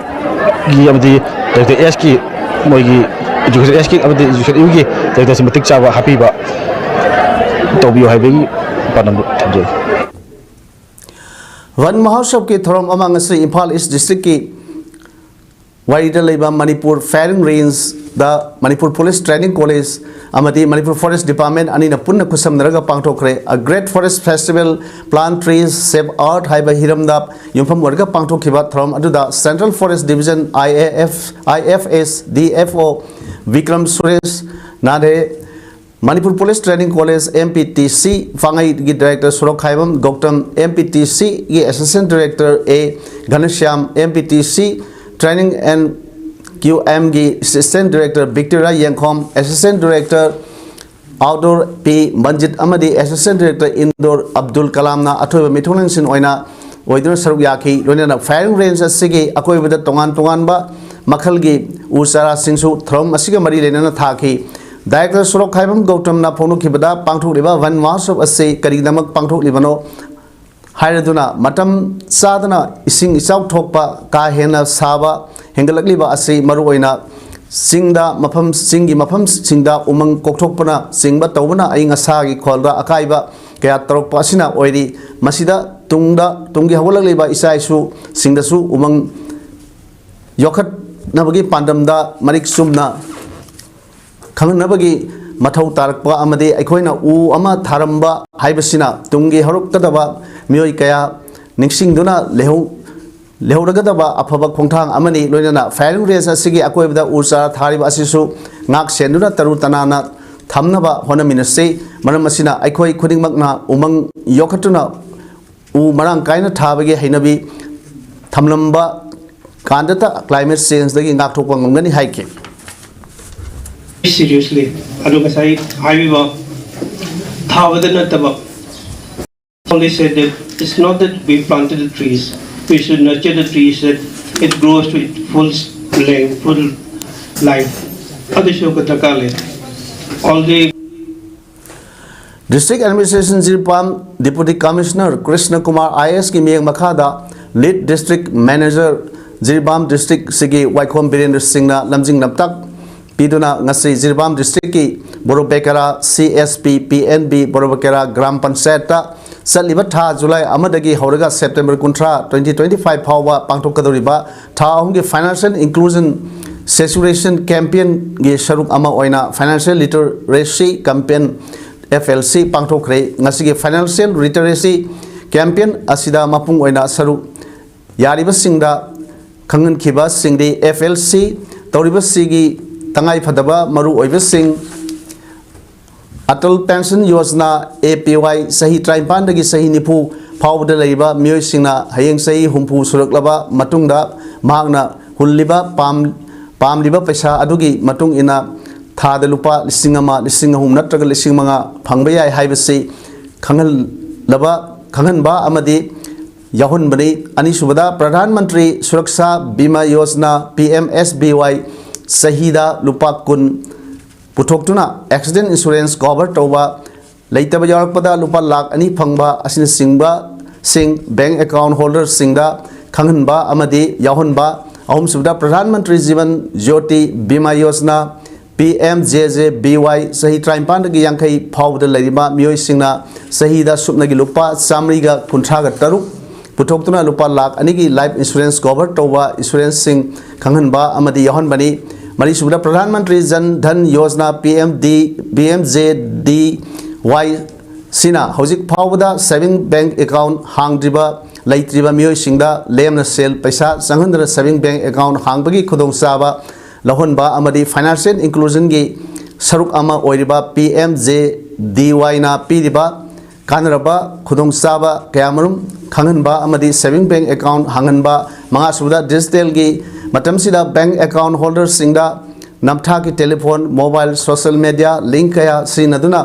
ꯒꯤ ꯑꯃꯗꯤ director H ꯀꯤ ꯃꯣꯏꯒꯤ education H ꯀꯤ ꯑꯃꯗꯤ education U ꯒꯤ director ꯁꯤ ꯃꯇꯤꯛ ꯆꯥꯕ ꯍꯥꯞꯄꯤꯕ ꯇꯧꯕꯤꯌꯨ ꯍꯥꯏꯕꯒꯤ ꯄꯥꯟꯗꯝꯗꯨ ꯊꯝꯖꯔꯤ꯫ ꯚꯟ ꯃꯍꯣꯠꯁꯕꯀꯤ ꯊꯧꯔꯝ ꯑꯃ ꯉꯁꯤ ꯏꯝꯐꯥꯜ East district ꯀꯤ ꯋꯥꯏꯔꯤꯗ ꯂꯩꯕ ꯃꯅꯤꯄꯨꯔ firing range ꯗ ꯃꯅꯤꯄꯨꯔ Police Training College ꯑꯃꯗꯤ ꯃꯅꯤꯄꯨꯔ Forest Department ꯑꯅꯤꯅ ꯄꯨꯟꯅ ꯈꯨꯠꯁꯝꯅꯔꯒ ꯄꯥꯡꯊꯣꯛꯈ꯭ꯔꯦ꯫ A Great Forest Festival, Plant Trees, Save Earth ꯍꯥꯏꯕ ꯍꯤꯔꯝꯗ ꯌꯨꯝꯐꯝ ꯑꯣꯏꯔꯒ ꯄꯥꯡꯊꯣꯛꯈꯤꯕ ꯊꯧꯔꯝ ꯑꯗꯨꯗ Central Forest Division I A F, I F S D F O Bikram Suresh ꯅꯥꯙꯦ, Manipur Police Training College, M P T C, ꯄꯥꯡꯒꯩꯒꯤ director Sorokhaibam Gautam, M P T C ꯒꯤ assistant director A ꯘꯅꯁ꯭ꯌꯥꯝ, M P T C Training and Q M ꯒꯤ assistant director Victoria ꯌꯦꯡꯈꯣꯝ, assistant director Outdoor P ꯃꯟꯖꯤꯠ ꯑꯃꯗꯤ assistant director Indoor ꯑꯕꯗꯨꯜ ꯀꯂꯥꯝꯅ ꯑꯊꯣꯏꯕ ꯃꯤꯊꯨꯡꯂꯦꯟꯁꯤꯡ ꯑꯣꯏꯅ ꯑꯣꯏꯗꯨꯅ ꯁꯔꯨꯛ ꯌꯥꯈꯤ꯫ ꯂꯣꯏꯅꯅ firing range ꯑꯁꯤꯒꯤ ꯑꯀꯣꯏꯕꯗ ꯇꯣꯉꯥꯟ ꯇꯣꯉꯥꯟꯕ ꯃꯈꯜꯒꯤ ꯎ ꯆꯥꯔꯥꯁꯤꯡꯁꯨ ꯊꯧꯔꯝ ꯑꯁꯤꯒ ꯃꯔꯤ ꯂꯩꯅꯅ ꯊꯥꯈꯤ꯫ ꯗꯥꯏꯔꯦꯛꯇꯔ ꯁꯣꯔꯣꯛꯈꯥꯏꯕꯝ ꯒꯧꯇꯝꯅ ꯐꯣꯡꯗꯣꯛꯈꯤꯕꯗ, ꯄꯥꯡꯊꯣꯛꯂꯤꯕ वन महोत्सव ꯑꯁꯤ ꯀꯔꯤꯒꯤꯗꯃꯛ ꯄꯥꯡꯊꯣꯛꯂꯤꯕꯅꯣ ꯍꯥꯏꯔꯗꯨꯅ, ꯃꯇꯝ ꯆꯥꯗꯅ ꯏꯁꯤꯡ ꯏꯆꯥꯎ ꯊꯣꯛꯄ, ꯀꯥ ꯍꯦꯟꯅ ꯁꯥꯕ ꯍꯦꯟꯒꯠꯂꯛꯂꯤꯕ ꯑꯁꯤ ꯃꯔꯨꯑꯣꯏꯅ ꯆꯤꯡꯗ ꯃꯐꯝ, ꯆꯤꯡꯒꯤ ꯃꯐꯝꯁꯤꯡꯗ ꯎꯃꯪ ꯀꯣꯛꯊꯣꯛꯄꯅ ꯆꯤꯡꯕ ꯇꯧꯕꯅ ꯑꯏꯪ ꯑꯁꯥꯒꯤ ꯈꯜꯗ ꯑꯀꯥꯏꯕ ꯀꯌꯥ ꯇꯧꯔꯛꯄ ꯑꯁꯤꯅ ꯑꯣꯏꯔꯤ꯫ ꯃꯁꯤꯗ ꯇꯨꯡꯗ, ꯇꯨꯡꯒꯤ ꯍꯧꯒꯠꯂꯛꯂꯤꯕ ꯏꯆꯥ ꯏꯁꯨꯁꯤꯡꯗꯁꯨ ꯎꯃꯪ ꯌꯣꯛꯈꯠꯅꯕꯒꯤ ꯄꯥꯟꯗꯝꯗ ꯃꯔꯤꯛ ꯆꯨꯝꯅ ꯈꯪꯍꯟꯅꯕꯒꯤ ꯃꯊꯧ ꯇꯥꯔꯛꯄ ꯑꯃꯗꯤ ꯑꯩꯈꯣꯏꯅ ꯎ ꯑꯃ ꯊꯥꯔꯝꯕ ꯍꯥꯏꯕꯁꯤꯅ ꯇꯨꯡꯒꯤ ꯍꯧꯔꯛꯀꯗꯕ ꯃꯤꯑꯣꯏ ꯀꯌꯥ ꯅꯤꯡꯁꯤꯡꯗꯨꯅ ꯂꯩꯍꯧ-, ꯂꯩꯍꯧꯔꯒꯗꯕ ꯑꯐꯕ ꯈꯣꯡꯊꯥꯡ ꯑꯃꯅꯤ꯫ ꯂꯣꯏꯅꯅ firing range ꯑꯁꯤꯒꯤ ꯑꯀꯣꯏꯕꯗ ꯎ ꯆꯥꯔꯥ ꯊꯥꯔꯤꯕ ꯑꯁꯤꯁꯨ ꯉꯥꯛ ꯁꯦꯟꯗꯨꯅ ꯇꯔꯨ ꯇꯅꯥꯟꯅ ꯊꯝꯅꯕ ꯍꯣꯠꯅꯃꯤꯟꯅꯁꯤ꯫ ꯃꯔꯝ ꯑꯁꯤꯅ ꯑꯩꯈꯣꯏ ꯈꯨꯗꯤꯡꯃꯛꯅ ꯎꯃꯪ ꯌꯣꯛꯈꯠꯇꯨꯅ ꯎ ꯃꯔꯥꯡ ꯀꯥꯏꯅ ꯊꯥꯕꯒꯤ ꯍꯩꯅꯕꯤ ꯊꯝꯂꯝꯕ ꯀꯥꯟꯗꯇ climate changeꯗꯒꯤ ꯉꯥꯛꯊꯣꯛꯄ ꯉꯝꯒꯅꯤ ꯍꯥꯏꯈꯤ꯫ Seriously, ꯑꯗꯨ ꯉꯁꯥꯏ ꯍꯥꯏꯕꯤꯕ ꯊꯥꯕꯗ ꯅꯠꯇꯕ, only said that it's not that we planted the trees, we should nurture the trees that it grows to its full length, full life. ꯑꯗꯨꯁꯨ ꯗꯔꯀꯥꯔ ꯂꯩ꯫ All the District Administration Jiribam Deputy Commissioner Krishna Kumar I A ꯑꯦꯁꯀꯤ ꯃꯤꯠꯌꯦꯡ ꯃꯈꯥꯗ Lead District Manager ꯖꯤꯔꯤꯕꯥꯝ Districtꯁꯤꯒꯤ ꯋꯥꯏꯈꯣꯝ ꯕꯤꯔꯦꯟꯗ꯭ꯔ ꯁꯤꯡꯅ ꯂꯝꯖꯤꯡ ꯂꯝꯇꯥꯛ ꯄꯤꯗꯨꯅ ꯉꯁꯤ ꯖꯤꯔꯤꯕꯥꯝ Districtꯀꯤ Borobekra C S P P N B Borobekra ꯒ꯭ꯔꯥꯝ ꯄꯟꯆꯥꯌꯠꯇ ꯆꯠꯂꯤꯕ ꯊꯥ ꯖꯨꯂꯥꯏ ꯑꯃꯗꯒꯤ ꯍꯧꯔꯒ ꯁꯦꯞꯇꯦꯝꯕꯔ ꯀꯨꯟꯊ꯭ꯔꯥ, twenty twenty five ꯐꯥꯎꯕ ꯄꯥꯡꯊꯣꯛꯀꯗꯧꯔꯤꯕ ꯊꯥ ꯑꯍꯨꯝꯒꯤ Financial Inclusion Saturation Campaignꯒꯤ ꯁꯔꯨꯛ ꯑꯃ ꯑꯣꯏꯅ Financial Literacy Campaign, F L C, ꯄꯥꯡꯊꯣꯛꯈ꯭ꯔꯦ꯫ ꯉꯁꯤꯒꯤ Financial Literacy Campaign ꯑꯁꯤꯗ ꯃꯄꯨꯡ ꯑꯣꯏꯅ ꯁꯔꯨꯛ ꯌꯥꯔꯤꯕꯁꯤꯡꯗ ꯈꯪꯍꯟꯈꯤꯕꯁꯤꯡꯗꯤ F L C ꯇꯧꯔꯤꯕꯁꯤꯒꯤ ꯇꯉꯥꯏꯐꯗꯕ ꯃꯔꯨꯑꯣꯏꯕꯁꯤꯡ, ꯑꯇꯜ ꯄꯦꯟꯁꯟ ꯌꯣꯖꯅꯥ, ꯑꯦ ꯄꯤ ꯋꯥꯏ, ꯆꯍꯤ ꯇꯔꯥꯅꯤꯄꯥꯟꯗꯒꯤ ꯆꯍꯤ ꯅꯤꯐꯨ ꯐꯥꯎꯕꯗ ꯂꯩꯔꯤꯕ ꯃꯤꯑꯣꯏꯁꯤꯡꯅ ꯍꯌꯦꯡ ꯆꯍꯤ ꯍꯨꯝꯐꯨ ꯁꯨꯔꯛꯂꯕ ꯃꯇꯨꯡꯗ ꯃꯍꯥꯛꯅ ꯍꯨꯜꯂꯤꯕ ꯄꯥꯝ-, ꯄꯥꯝꯂꯤꯕ ꯄꯩꯁꯥ ꯑꯗꯨꯒꯤ ꯃꯇꯨꯡ ꯏꯟꯅ ꯊꯥꯗ ꯂꯨꯄꯥ ꯂꯤꯁꯤꯡ ꯑꯃ, ꯂꯤꯁꯤꯡ ꯑꯍꯨꯝ ꯅꯠꯇ꯭ꯔꯒ ꯂꯤꯁꯤꯡ ꯃꯉꯥ ꯐꯪꯕ ꯌꯥꯏ ꯍꯥꯏꯕꯁꯤ ꯈꯪꯍꯜꯂꯕ, ꯈꯪꯍꯟꯕ ꯑꯃꯗꯤ ꯌꯥꯎꯍꯟꯕꯅꯤ꯫ ꯑꯅꯤꯁꯨꯕꯗ, ꯄ꯭ꯔꯙꯥꯟ ꯃꯟꯇ꯭ꯔꯤ ꯁꯨꯔꯛꯁꯥ ꯕꯤꯃꯥ ꯌꯣꯖꯅꯥ, ꯄꯤ ꯑꯦꯝ ꯑꯦꯁ ꯕꯤ ꯋꯥꯏ, ꯆꯍꯤꯗ ꯂꯨꯄꯥ ꯀꯨꯟ ꯄꯨꯊꯣꯛꯇꯨꯅ accident insurance cover ꯇꯧꯕ, ꯂꯩꯇꯕ ꯌꯥꯎꯔꯛꯄꯗ ꯂꯨꯄꯥ ꯂꯥꯈ ꯑꯅꯤ ꯐꯪꯕ ꯑꯁꯤꯅꯆꯤꯡꯕꯁꯤꯡ bank account holderꯁꯤꯡꯗ ꯈꯪꯍꯟꯕ ꯑꯃꯗꯤ ꯌꯥꯎꯍꯟꯕ꯫ ꯑꯍꯨꯝꯁꯨꯕꯗ, Pradhan Mantri Jeevan Jyoti Bima Yojana, P M J J B Y, ꯆꯍꯤ ꯇꯔꯥꯅꯤꯄꯥꯟꯗꯒꯤ ꯌꯥꯡꯈꯩ ꯐꯥꯎꯕꯗ ꯂꯩꯔꯤꯕ ꯃꯤꯑꯣꯏꯁꯤꯡꯅ ꯆꯍꯤꯗ ꯁꯨꯞꯅꯒꯤ ꯂꯨꯄꯥ ꯆꯥꯃꯔꯤꯒ ꯀꯨꯟꯊ꯭ꯔꯥꯒ ꯇꯔꯨꯛ ꯄꯨꯊꯣꯛꯇꯨꯅ ꯂꯨꯄꯥ ꯂꯥꯈ ꯑꯅꯤꯒꯤ life insurance cover ꯇꯧꯕ insuranceꯁꯤꯡ ꯈꯪꯍꯟꯕ ꯑꯃꯗꯤ ꯌꯥꯎꯍꯟꯕꯅꯤ꯫ ꯃꯔꯤꯁꯨꯕꯗ, Pradhan Mantri Jan Dhan Yojana, P M D, P M J D Y ꯁꯤꯅ ꯍꯧꯖꯤꯛ ꯐꯥꯎꯕꯗ saving bank account ꯍꯥꯡꯗ꯭ꯔꯤꯕ, ꯂꯩꯇ꯭ꯔꯤꯕ ꯃꯤꯑꯣꯏꯁꯤꯡꯗ ꯂꯦꯝꯅ ꯁꯦꯜ ꯄꯩꯁꯥ ꯆꯪꯍꯟꯗꯅ saving bank account ꯍꯥꯡꯕꯒꯤ ꯈꯨꯗꯣꯡꯆꯥꯕ ꯂꯧꯍꯟꯕ ꯑꯃꯗꯤ financial inclusionꯒꯤ ꯁꯔꯨꯛ ꯑꯃ ꯑꯣꯏꯔꯤꯕ ꯄꯤ ꯑꯦꯝ ꯖꯦ ꯗꯤ ꯋꯥꯏꯅ ꯄꯤꯔꯤꯕ ꯀꯥꯟꯅꯔꯕ ꯈꯨꯗꯣꯡꯆꯥꯕ ꯀꯌꯥꯃꯔꯨꯝ ꯈꯪꯍꯟꯕ ꯑꯃꯗꯤ saving bank account ꯍꯥꯡꯍꯟꯕ꯫ ꯃꯉꯥꯁꯨꯕꯗ, digitalꯒꯤ ꯃꯇꯝꯁꯤꯗ bank account holderꯁꯤꯡꯗ ꯅꯝꯊꯥꯛꯀꯤ telephone, mobile, social media link ꯀꯌꯥ ꯁꯤꯖꯤꯟꯅꯗꯨꯅ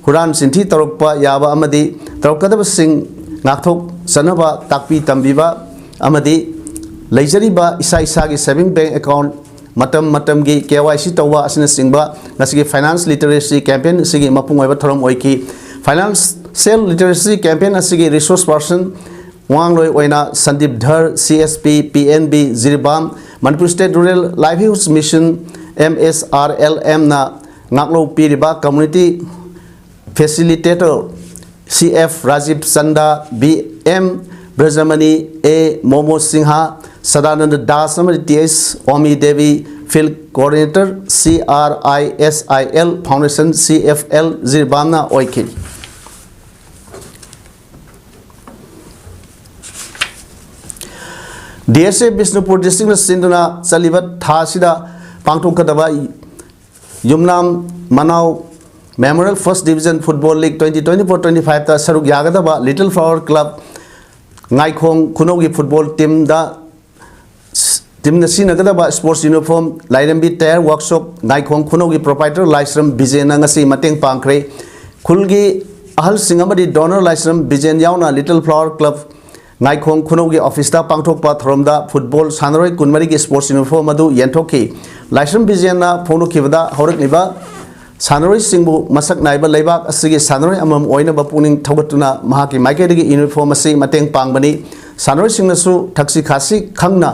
ꯍꯨꯔꯥꯟ ꯆꯤꯟꯊꯤ ꯇꯧꯔꯛꯄ ꯌꯥꯕ ꯑꯃꯗꯤ ꯇꯧꯔꯛꯀꯗꯕꯁꯤꯡ ꯉꯥꯛꯊꯣꯛꯆꯅꯕ ꯇꯥꯛꯄꯤ ꯇꯝꯕꯤꯕ ꯑꯃꯗꯤ ꯂꯩꯖꯔꯤꯕ ꯏꯁꯥ ꯏꯁꯥꯒꯤ saving bank account ꯃꯇꯝ ꯃꯇꯝꯒꯤ ꯀꯦ ꯋꯥꯏ ꯁꯤ ꯇꯧꯕ ꯑꯁꯤꯅꯆꯤꯡꯕ ꯉꯁꯤꯒꯤ finance literacy campaign ꯑꯁꯤꯒꯤ ꯃꯄꯨꯡ ꯑꯣꯏꯕ ꯊꯧꯔꯝ ꯑꯣꯏꯈꯤ꯫ Financial literacy campaign ꯑꯁꯤꯒꯤ resource person ꯋꯥꯉꯥꯡꯂꯣꯏ ꯑꯣꯏꯅ Sandeep Dhar, C S P, P N B, ꯖꯤꯔꯤꯕꯥꯝ, Manipur State Rural Livelihood Mission, M S R L ꯑꯦꯝꯅ ꯉꯥꯛꯂꯧ ꯄꯤꯔꯤꯕ community facilitator C F Rajib Chanda, B M Brajamani, A Momo Singha, Sadananda Das ꯑꯃꯗꯤ T S Omi Devi, field coordinator, C R I S I L Foundation, C F L ꯖꯤꯔꯤꯕꯥꯝꯅ ꯑꯣꯏꯈꯤ꯫ ꯗꯤ ꯑꯦꯁ ꯑꯦ ꯕꯤꯁꯅꯨꯄꯨꯔ districtꯅ ꯁꯤꯟꯗꯨꯅ ꯆꯠꯂꯤꯕ ꯊꯥ ꯑꯁꯤꯗ ꯄꯥꯡꯊꯣꯛꯀꯗꯕ ꯌꯨꯝꯅꯥꯝ ꯃꯅꯥꯎ Memorial First Division Football League twenty twenty-four twenty-fiveꯇ ꯁꯔꯨꯛ ꯌꯥꯒꯗꯕ Little Flower Club ꯉꯥꯏꯈꯣꯡ ꯈꯨꯅꯧꯒꯤ football teamꯗ teamꯅ ꯁꯤꯖꯤꯟꯅꯒꯗꯕ sports uniform ꯂꯥꯏꯔꯦꯝꯕꯤ tyre workshop ꯉꯥꯏꯈꯣꯡ ꯈꯨꯅꯧꯒꯤ proprietor ꯂꯥꯏꯁ꯭ꯔꯝ ꯕꯤꯖꯦꯟꯅ ꯉꯁꯤ ꯃꯇꯦꯡ ꯄꯥꯡꯈ꯭ꯔꯦ꯫ ꯈꯨꯜꯒꯤ ꯑꯍꯜꯁꯤꯡ ꯑꯃꯗꯤ donor ꯂꯥꯏꯁ꯭ꯔꯝ ꯕꯤꯖꯦꯟ ꯌꯥꯎꯅ Little Flower Club ꯉꯥꯏꯈꯣꯡ ꯈꯨꯅꯧꯒꯤ ꯑꯣꯐꯤꯁꯇ ꯄꯥꯡꯊꯣꯛꯄ ꯊꯧꯔꯝꯗ ꯐꯨꯠꯕꯣꯜ ꯁꯥꯟꯅꯔꯣꯏ ꯀꯨꯟꯃꯔꯤꯒꯤ ꯁ꯭ꯄꯣꯔꯠꯁ ꯌꯨꯅꯤꯐꯣꯔꯝ ꯑꯗꯨ ꯌꯦꯟꯊꯣꯛꯈꯤ꯫ ꯂꯥꯏꯁ꯭ꯔꯝ ꯕꯤꯖꯦꯟꯅ ꯐꯣꯡꯗꯣꯛꯈꯤꯕꯗ, ꯍꯧꯔꯛꯂꯤꯕ ꯁꯥꯟꯅꯔꯣꯏꯁꯤꯡꯕꯨ ꯃꯁꯛ ꯅꯥꯏꯕ ꯂꯩꯕꯥꯛ ꯑꯁꯤꯒꯤ ꯁꯥꯟꯅꯔꯣꯏ ꯑꯃꯃꯝ ꯑꯣꯏꯅꯕ ꯄꯨꯛꯅꯤꯡ ꯊꯧꯒꯠꯇꯨꯅ ꯃꯍꯥꯛꯀꯤ ꯃꯥꯏꯀꯩꯗꯒꯤ ꯌꯨꯅꯤꯐꯣꯔꯝ ꯑꯁꯤ ꯃꯇꯦꯡ ꯄꯥꯡꯕꯅꯤ꯫ ꯁꯥꯟꯅꯔꯣꯏꯁꯤꯡꯅꯁꯨ ꯊꯛꯁꯤ ꯈꯥꯁꯤ ꯈꯪꯅ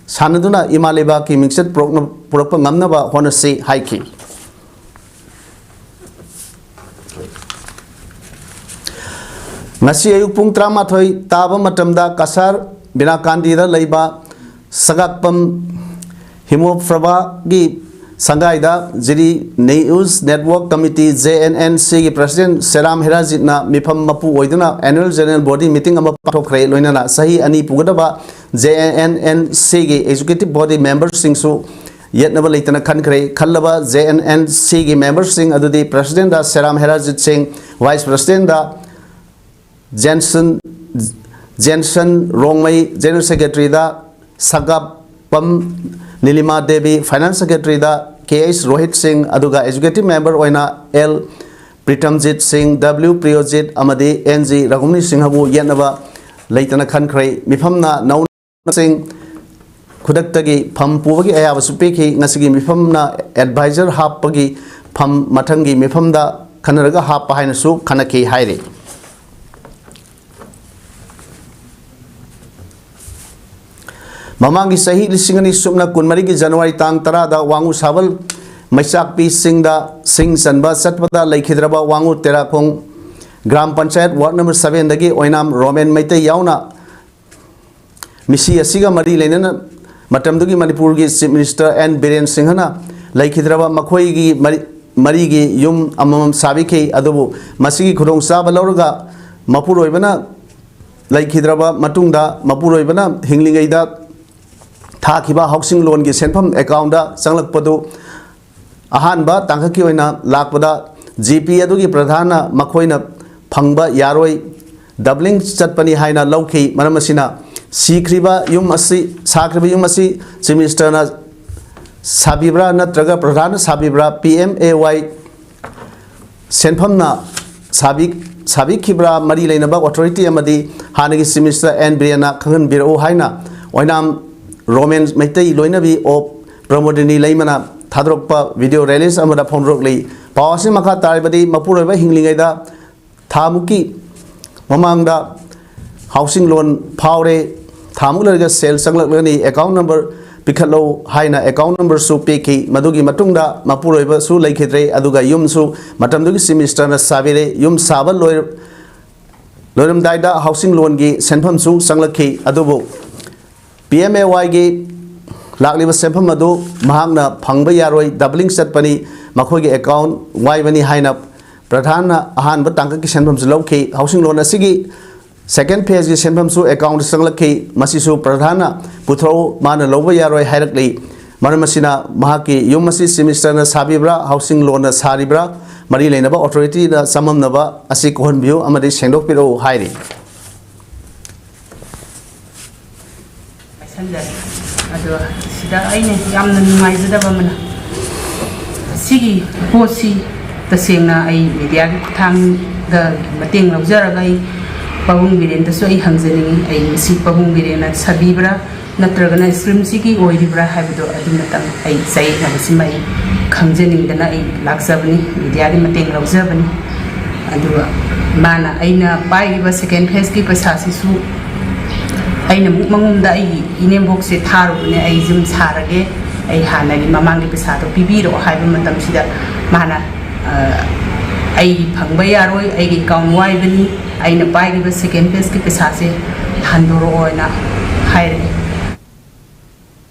ꯁꯥꯟꯅꯗꯨꯅ ꯏꯃꯥ ꯂꯩꯕꯥꯛꯀꯤ ꯃꯤꯡꯆꯠ ꯄꯨꯔꯛꯅ-, ꯄꯨꯔꯛꯄ ꯉꯝꯅꯕ ꯍꯣꯠꯅꯁꯤ ꯍꯥꯏꯈꯤ꯫ ꯉꯁꯤ ꯑꯌꯨꯛ ꯄꯨꯡ ꯇꯔꯥꯃꯥꯊꯣꯏ ꯇꯥꯕ ꯃꯇꯝꯗ ꯀꯁꯥꯔ ꯕꯤꯅꯥꯀꯥꯟꯗꯤꯗ ꯂꯩꯕ ꯁꯒꯥꯛꯄꯝ ꯍꯤꯃꯣꯐ꯭ꯔꯕꯥꯒꯤ ꯁꯪꯒꯥꯏꯗ Jiri news network committee, J N N ꯁꯤꯒꯤ ꯄ꯭ꯔꯁꯤꯗꯦꯟ ꯁꯦꯔꯥꯝ ꯍꯦꯔꯥꯖꯤꯠꯅ ꯃꯤꯐꯝ ꯃꯄꯨ ꯑꯣꯏꯗꯨꯅ ꯑꯦꯅꯨꯑꯦꯜ ꯖꯦꯅꯔꯦꯜ ꯕꯣꯗꯤ ꯃꯤꯇꯤꯡ ꯑꯃ ꯄꯥꯡꯊꯣꯛꯈ꯭ꯔꯦ꯫ ꯂꯣꯏꯅꯅ ꯆꯍꯤ ꯑꯅꯤ ꯄꯨꯒꯗꯕ ꯖꯦ ꯑꯦꯟ ꯑꯦꯟ ꯁꯤꯒꯤ ꯑꯦꯛꯖꯤꯀ꯭ꯌꯨꯇꯤꯚ ꯕꯣꯗꯤ ꯃꯦꯝꯕꯔꯁꯤꯡꯁꯨ ꯌꯦꯠꯅꯕ ꯂꯩꯇꯅ ꯈꯟꯈ꯭ꯔꯦ꯫ ꯈꯜꯂꯕ ꯖꯦ ꯑꯦꯟ ꯑꯦꯟ ꯁꯤꯒꯤ ꯃꯦꯝꯕꯔꯁꯤꯡ ꯑꯗꯨꯗꯤ ꯄ꯭ꯔꯁꯤꯗꯦꯟꯗ ꯁꯦꯔꯥꯝ ꯍꯦꯔꯥꯖꯤꯠ ꯁꯤꯡ, ꯚꯥꯏꯁ ꯄ꯭ꯔꯁꯤꯗꯦꯟꯗ ꯖꯦꯟꯁꯟ, ꯖꯦꯟꯁꯟ ꯔꯣꯡꯃꯩ, ꯖꯦꯅꯔꯦꯜ ꯁꯦꯀ꯭ꯔꯦꯇꯔꯤꯗ ꯁꯒꯥꯞꯄꯝ ꯅꯤꯂꯤꯃꯥ ꯗꯦꯕꯤ, ꯐꯥꯏꯅꯥꯟꯁ ꯁꯦꯀ꯭ꯔꯦꯇꯔꯤꯗ ꯀꯦ ꯑꯩꯆ ꯔꯣꯍꯤꯠ ꯁꯤꯡ, ꯑꯗꯨꯒ ꯑꯦꯛꯖꯤꯀ꯭ꯌꯨꯇꯤꯚ ꯃꯦꯝꯕꯔ ꯑꯣꯏꯅ ꯑꯦꯜ ꯄ꯭ꯔꯤꯇꯝꯖꯤꯠ ꯁꯤꯡ, ꯗꯕ꯭ꯂꯤꯎ ꯄ꯭ꯔꯤꯌꯣꯖꯤꯠ ꯑꯃꯗꯤ ꯑꯦꯟ ꯖꯤ ꯔꯘꯨꯃꯅꯤ ꯁꯤꯡꯍꯕꯨ ꯌꯦꯠꯅꯕ ꯂꯩꯇꯅ ꯈꯟꯈ꯭ꯔꯦ꯫ ꯃꯤꯐꯝꯅ ꯅꯧꯅ ꯁꯤꯡ ꯈꯨꯗꯛꯇꯒꯤ ꯐꯝ ꯄꯨꯕꯒꯤ ꯑꯌꯥꯕꯁꯨ ꯄꯤꯈꯤ꯫ ꯉꯁꯤꯒꯤ ꯃꯤꯐꯝꯅ ꯑꯦꯗꯚꯥꯏꯖꯔ ꯍꯥꯞꯄꯒꯤ ꯐꯝ ꯃꯊꯪꯒꯤ ꯃꯤꯐꯝꯗ ꯈꯟꯅꯔꯒ ꯍꯥꯞꯄ ꯍꯥꯏꯅꯁꯨ ꯈꯟꯅꯈꯤ ꯍꯥꯏꯔꯤ꯫ ꯃꯃꯥꯡꯒꯤ ꯆꯍꯤ ꯂꯤꯁꯤꯡ ꯑꯅꯤ ꯁꯨꯞꯅ ꯀꯨꯟꯃꯔꯤꯒꯤ ꯖꯅꯋꯥꯔꯤ ꯇꯥꯡ ꯇꯔꯥꯗ ꯋꯥꯉꯨ ꯁꯥꯕꯜ ꯃꯩꯆꯥꯛꯄꯤꯁꯤꯡꯗ ꯁꯤꯡ ꯆꯟꯕ ꯆꯠꯄꯗ ꯂꯩꯈꯤꯗ꯭ꯔꯕ ꯋꯥꯉꯨ ꯇꯦꯔꯥꯈꯣꯡ ꯒ꯭ꯔꯥꯝ ꯄꯟꯆꯥꯌꯠ ꯋꯥꯔꯗ ꯅꯝꯕꯔ ꯁꯚꯦꯟꯗꯒꯤ ꯑꯣꯏꯅꯥꯝ ꯔꯣꯃꯦꯟ ꯃꯩꯇꯩ ꯌꯥꯎꯅ ꯃꯤꯁꯤ ꯑꯁꯤꯒ ꯃꯔꯤ ꯂꯩꯅꯅ ꯃꯇꯝꯗꯨꯒꯤ ꯃꯅꯤꯄꯨꯔꯒꯤ ꯆꯤꯐ ꯃꯤꯅꯤꯁꯇꯔ ꯑꯦꯟ ꯕꯤꯔꯦꯟ ꯁꯤꯡꯍꯅ ꯂꯩꯈꯤꯗ꯭ꯔꯕ ꯃꯈꯣꯏꯒꯤ ꯃꯔꯤ-, ꯃꯔꯤꯒꯤ ꯌꯨꯝ ꯑꯃꯃꯝ ꯁꯥꯕꯤꯈꯤ꯫ ꯑꯗꯨꯕꯨ ꯃꯁꯤꯒꯤ ꯈꯨꯗꯣꯡꯆꯥꯕ ꯂꯧꯔꯒ ꯃꯄꯨꯔꯣꯏꯕꯅ ꯂꯩꯈꯤꯗ꯭ꯔꯕ ꯃꯇꯨꯡꯗ, ꯃꯄꯨꯔꯣꯏꯕꯅ ꯍꯤꯡꯂꯤꯉꯩꯗ ꯊꯥꯈꯤꯕ ꯍꯥꯎꯁꯤꯡ ꯂꯣꯟꯒꯤ ꯁꯦꯟꯐꯝ ꯑꯦꯀꯥꯎꯟꯗ ꯆꯪꯂꯛꯄꯗꯨ ꯑꯍꯥꯟꯕ ꯇꯥꯡꯀꯛꯀꯤ ꯑꯣꯏꯅ ꯂꯥꯛꯄꯗ ꯖꯤ ꯄꯤ ꯑꯗꯨꯒꯤ ꯄ꯭ꯔꯙꯥꯟꯅ ꯃꯈꯣꯏꯅ ꯐꯪꯕ ꯌꯥꯔꯣꯏ, ꯗꯕ꯭ꯂꯤꯡ ꯆꯠꯄꯅꯤ ꯍꯥꯏꯅ ꯂꯧꯈꯤ꯫ ꯃꯔꯝ ꯑꯁꯤꯅ ꯁꯤꯈ꯭ꯔꯤꯕ ꯌꯨꯝ ꯑꯁꯤ, ꯁꯥꯈ꯭ꯔꯤꯕ ꯌꯨꯝ ꯑꯁꯤ ꯆꯤꯐ ꯃꯤꯅꯤꯁꯇꯔꯅ ꯁꯥꯕꯤꯕ꯭ꯔꯥ ꯅꯠꯇ꯭ꯔꯒ ꯄ꯭ꯔꯙꯥꯟꯅ ꯁꯥꯕꯤꯕ꯭ꯔꯥ, ꯄꯤ ꯑꯦꯝ ꯑꯦ ꯋꯥꯏ ꯁꯦꯟꯐꯝꯅ ꯁꯥꯕꯤ-, ꯁꯥꯕꯤꯈꯤꯕ꯭ꯔꯥ ꯃꯔꯤ ꯂꯩꯅꯕ ꯑꯣꯊꯣꯔꯤꯇꯤ ꯑꯃꯗꯤ ꯍꯥꯟꯅꯒꯤ ꯆꯤꯐ ꯃꯤꯅꯤꯁꯇꯔ ꯑꯦꯟ ꯕꯤꯔꯦꯟꯅ ꯈꯪꯍꯟꯕꯤꯔꯛꯎ ꯍꯥꯏꯅ ꯑꯣꯏꯅꯥꯝ ꯔꯣꯃꯦꯟ ꯃꯩꯇꯩ ꯂꯣꯏꯅꯕꯤ ꯑꯣꯐ ꯄ꯭ꯔꯃꯣꯗꯤꯅꯤ ꯂꯩꯃꯅ ꯊꯥꯗꯣꯔꯛꯄ ꯚꯤꯗꯤꯑꯣ ꯔꯤꯂꯤꯖ ꯑꯃꯗ ꯐꯣꯡꯗꯣꯔꯛꯂꯤ꯫ ꯄꯥꯎ ꯑꯁꯤ ꯃꯈꯥ ꯇꯥꯔꯕꯗꯤ ꯃꯄꯨꯔꯣꯏꯕ ꯍꯤꯡꯂꯤꯉꯩꯗ ꯊꯥꯃꯨꯛꯀꯤ ꯃꯃꯥꯡꯗ ꯍꯥꯎꯁꯤꯡ ꯂꯣꯟ ꯐꯥꯎꯔꯦ, ꯊꯥꯃꯨꯛ ꯂꯩꯔꯒ ꯁꯦꯜ ꯆꯪꯂꯛꯂꯅꯤ, ꯑꯦꯀꯥꯎꯟ ꯅꯝꯕꯔ ꯄꯤꯈꯠꯂꯧ ꯍꯥꯏꯅ ꯑꯦꯀꯥꯎꯟ ꯅꯝꯕꯔꯁꯨ ꯄꯤꯈꯤ꯫ ꯃꯗꯨꯒꯤ ꯃꯇꯨꯡꯗ ꯃꯄꯨꯔꯣꯏꯕꯁꯨ ꯂꯩꯈꯤꯗ꯭ꯔꯦ, ꯑꯗꯨꯒ ꯌꯨꯝꯁꯨ ꯃꯇꯝꯗꯨꯒꯤ ꯆꯤꯐ ꯃꯤꯅꯤꯁꯇꯔꯅ ꯁꯥꯕꯤꯔꯦ꯫ ꯌꯨꯝ ꯁꯥꯕ ꯂꯣꯏ-, ꯂꯣꯏꯔꯝꯗꯥꯏꯗ ꯍꯥꯎꯁꯤꯡ ꯂꯣꯟꯒꯤ ꯁꯦꯟꯐꯝꯁꯨ ꯆꯪꯂꯛꯈꯤ꯫ ꯑꯗꯨꯕꯨ ꯄꯤ ꯑꯦꯝ ꯑꯦ ꯋꯥꯏꯒꯤ ꯂꯥꯛꯂꯤꯕ ꯁꯦꯟꯐꯝ ꯑꯗꯨ ꯃꯍꯥꯛꯅ ꯐꯪꯕ ꯌꯥꯔꯣꯏ, ꯗꯕꯂꯤꯡ ꯆꯠꯄꯅꯤ, ꯃꯈꯣꯏꯒꯤ ꯑꯦꯀꯥꯎꯟ ꯋꯥꯏꯕꯅꯤ ꯍꯥꯏꯅ ꯄ꯭ꯔꯙꯥꯟꯅ ꯑꯍꯥꯟꯕ ꯇꯥꯡꯀꯛꯀꯤ ꯁꯦꯟꯐꯝꯁꯨ ꯂꯧꯈꯤ꯫ ꯍꯥꯎꯁꯤꯡ ꯂꯣꯟ ꯑꯁꯤꯒꯤ ꯁꯦꯀꯦꯟ ꯐꯦꯖꯀꯤ ꯁꯦꯟꯐꯝꯁꯨ ꯑꯦꯀꯥꯎꯟꯗ ꯆꯪꯂꯛꯈꯤ꯫ ꯃꯁꯤꯁꯨ ꯄ꯭ꯔꯙꯥꯟꯅ ꯄꯨꯊꯣꯔꯛꯎ, ꯃꯥꯅ ꯂꯧꯕ ꯌꯥꯔꯣꯏ ꯍꯥꯏꯔꯛꯂꯤ꯫ ꯃꯔꯝ ꯑꯁꯤꯅ ꯃꯍꯥꯛꯀꯤ ꯌꯨꯝ ꯑꯁꯤ ꯆꯤꯐ ꯃꯤꯅꯤꯁꯇꯔꯅ ꯁꯥꯕꯤꯕ꯭ꯔꯥ, ꯍꯥꯎꯁꯤꯡ ꯂꯣꯟꯅ ꯁꯥꯔꯤꯕ꯭ꯔꯥ, ꯃꯔꯤ ꯂꯩꯅꯕ ꯑꯣꯊꯣꯔꯤꯇꯤꯗ ꯆꯃꯝꯅꯕ ꯑꯁꯤ ꯀꯣꯛꯍꯟꯕꯤꯌꯨ ꯑꯃꯗꯤ ꯁꯦꯡꯗꯣꯛꯄꯤꯔꯛꯎ ꯍꯥꯏꯔꯤ꯫ ꯍꯥꯏꯁꯟꯖꯔꯦ꯫ ꯑꯗꯣ ꯁꯤꯗ ꯑꯩꯅ ꯌꯥꯝꯅ ꯅꯨꯡꯉꯥꯏꯖꯗꯕ ꯑꯃꯅ, ꯁꯤꯒꯤ ꯄꯣꯠꯁꯤ ꯇꯁꯦꯡꯅ ꯑꯩ ꯃꯦꯗꯤꯌꯥꯒꯤ ꯈꯨꯠꯊꯥꯡꯗ ꯃꯇꯦꯡ ꯂꯧꯖꯔꯒ ꯑꯩ ꯄꯥꯕꯨꯡ ꯕꯤꯔꯦꯟꯗꯁꯨ ꯑꯩ ꯍꯪꯖꯅꯤꯡꯉꯤ꯫ ꯑꯩ ꯃꯁꯤ ꯄꯥꯕꯨꯡ ꯕꯤꯔꯦꯟꯅ ꯁꯥꯕꯤꯕ꯭ꯔꯥ ꯅꯠꯇ꯭ꯔꯒꯅ ꯁ꯭ꯀꯤꯝꯁꯤꯒꯤ ꯑꯣꯏꯔꯤꯕ꯭ꯔꯥ ꯍꯥꯏꯕꯗꯣ ꯑꯗꯨꯃꯇꯪ ꯑꯩ ꯆꯌꯦꯠꯅꯕꯁꯤꯃ ꯑꯩ ꯈꯪꯖꯅꯤꯡꯗꯅ ꯑꯩ ꯂꯥꯛꯆꯕꯅꯤ, ꯃꯦꯗꯤꯌꯥꯒꯤ ꯃꯇꯦꯡ ꯂꯧꯖꯕꯅꯤ꯫ ꯑꯗꯨꯒ ꯃꯥꯅ, ꯑꯩꯅ ꯄꯥꯏꯔꯤꯕ ꯁꯦꯀꯦꯟ ꯐꯦꯁꯀꯤ ꯄꯩꯁꯥꯁꯤꯁꯨ ꯑꯩꯅ ꯑꯃꯨꯛ ꯃꯉꯣꯟꯗ ꯑꯩꯒꯤ ꯏꯅꯦꯝꯕꯣꯛꯁꯦ ꯊꯥꯔꯨꯕꯅꯦ, ꯑꯩ ꯌꯨꯝ ꯁꯥꯔꯒꯦ, ꯑꯩ ꯍꯥꯟꯅꯒꯤ ꯃꯃꯥꯡꯒꯤ ꯄꯩꯁꯥꯗꯣ ꯄꯤꯕꯤꯔꯛꯑꯣ ꯍꯥꯏꯕ ꯃꯇꯝꯁꯤꯗ ꯃꯥꯅ, ꯑ, "ꯑꯩ ꯐꯪꯕ ꯌꯥꯔꯣꯏ, ꯑꯩꯒꯤ ꯑꯦꯀꯥꯎꯟ ꯋꯥꯏꯕꯅꯤ, ꯑꯩꯅ ꯄꯥꯏꯔꯤꯕ ꯁꯦꯀꯦꯟ ꯐꯦꯁꯀꯤ ꯄꯩꯁꯥꯁꯦ ꯍꯟꯗꯣꯔꯛꯑꯣꯅ" ꯍꯥꯏꯔꯛꯑꯦ꯫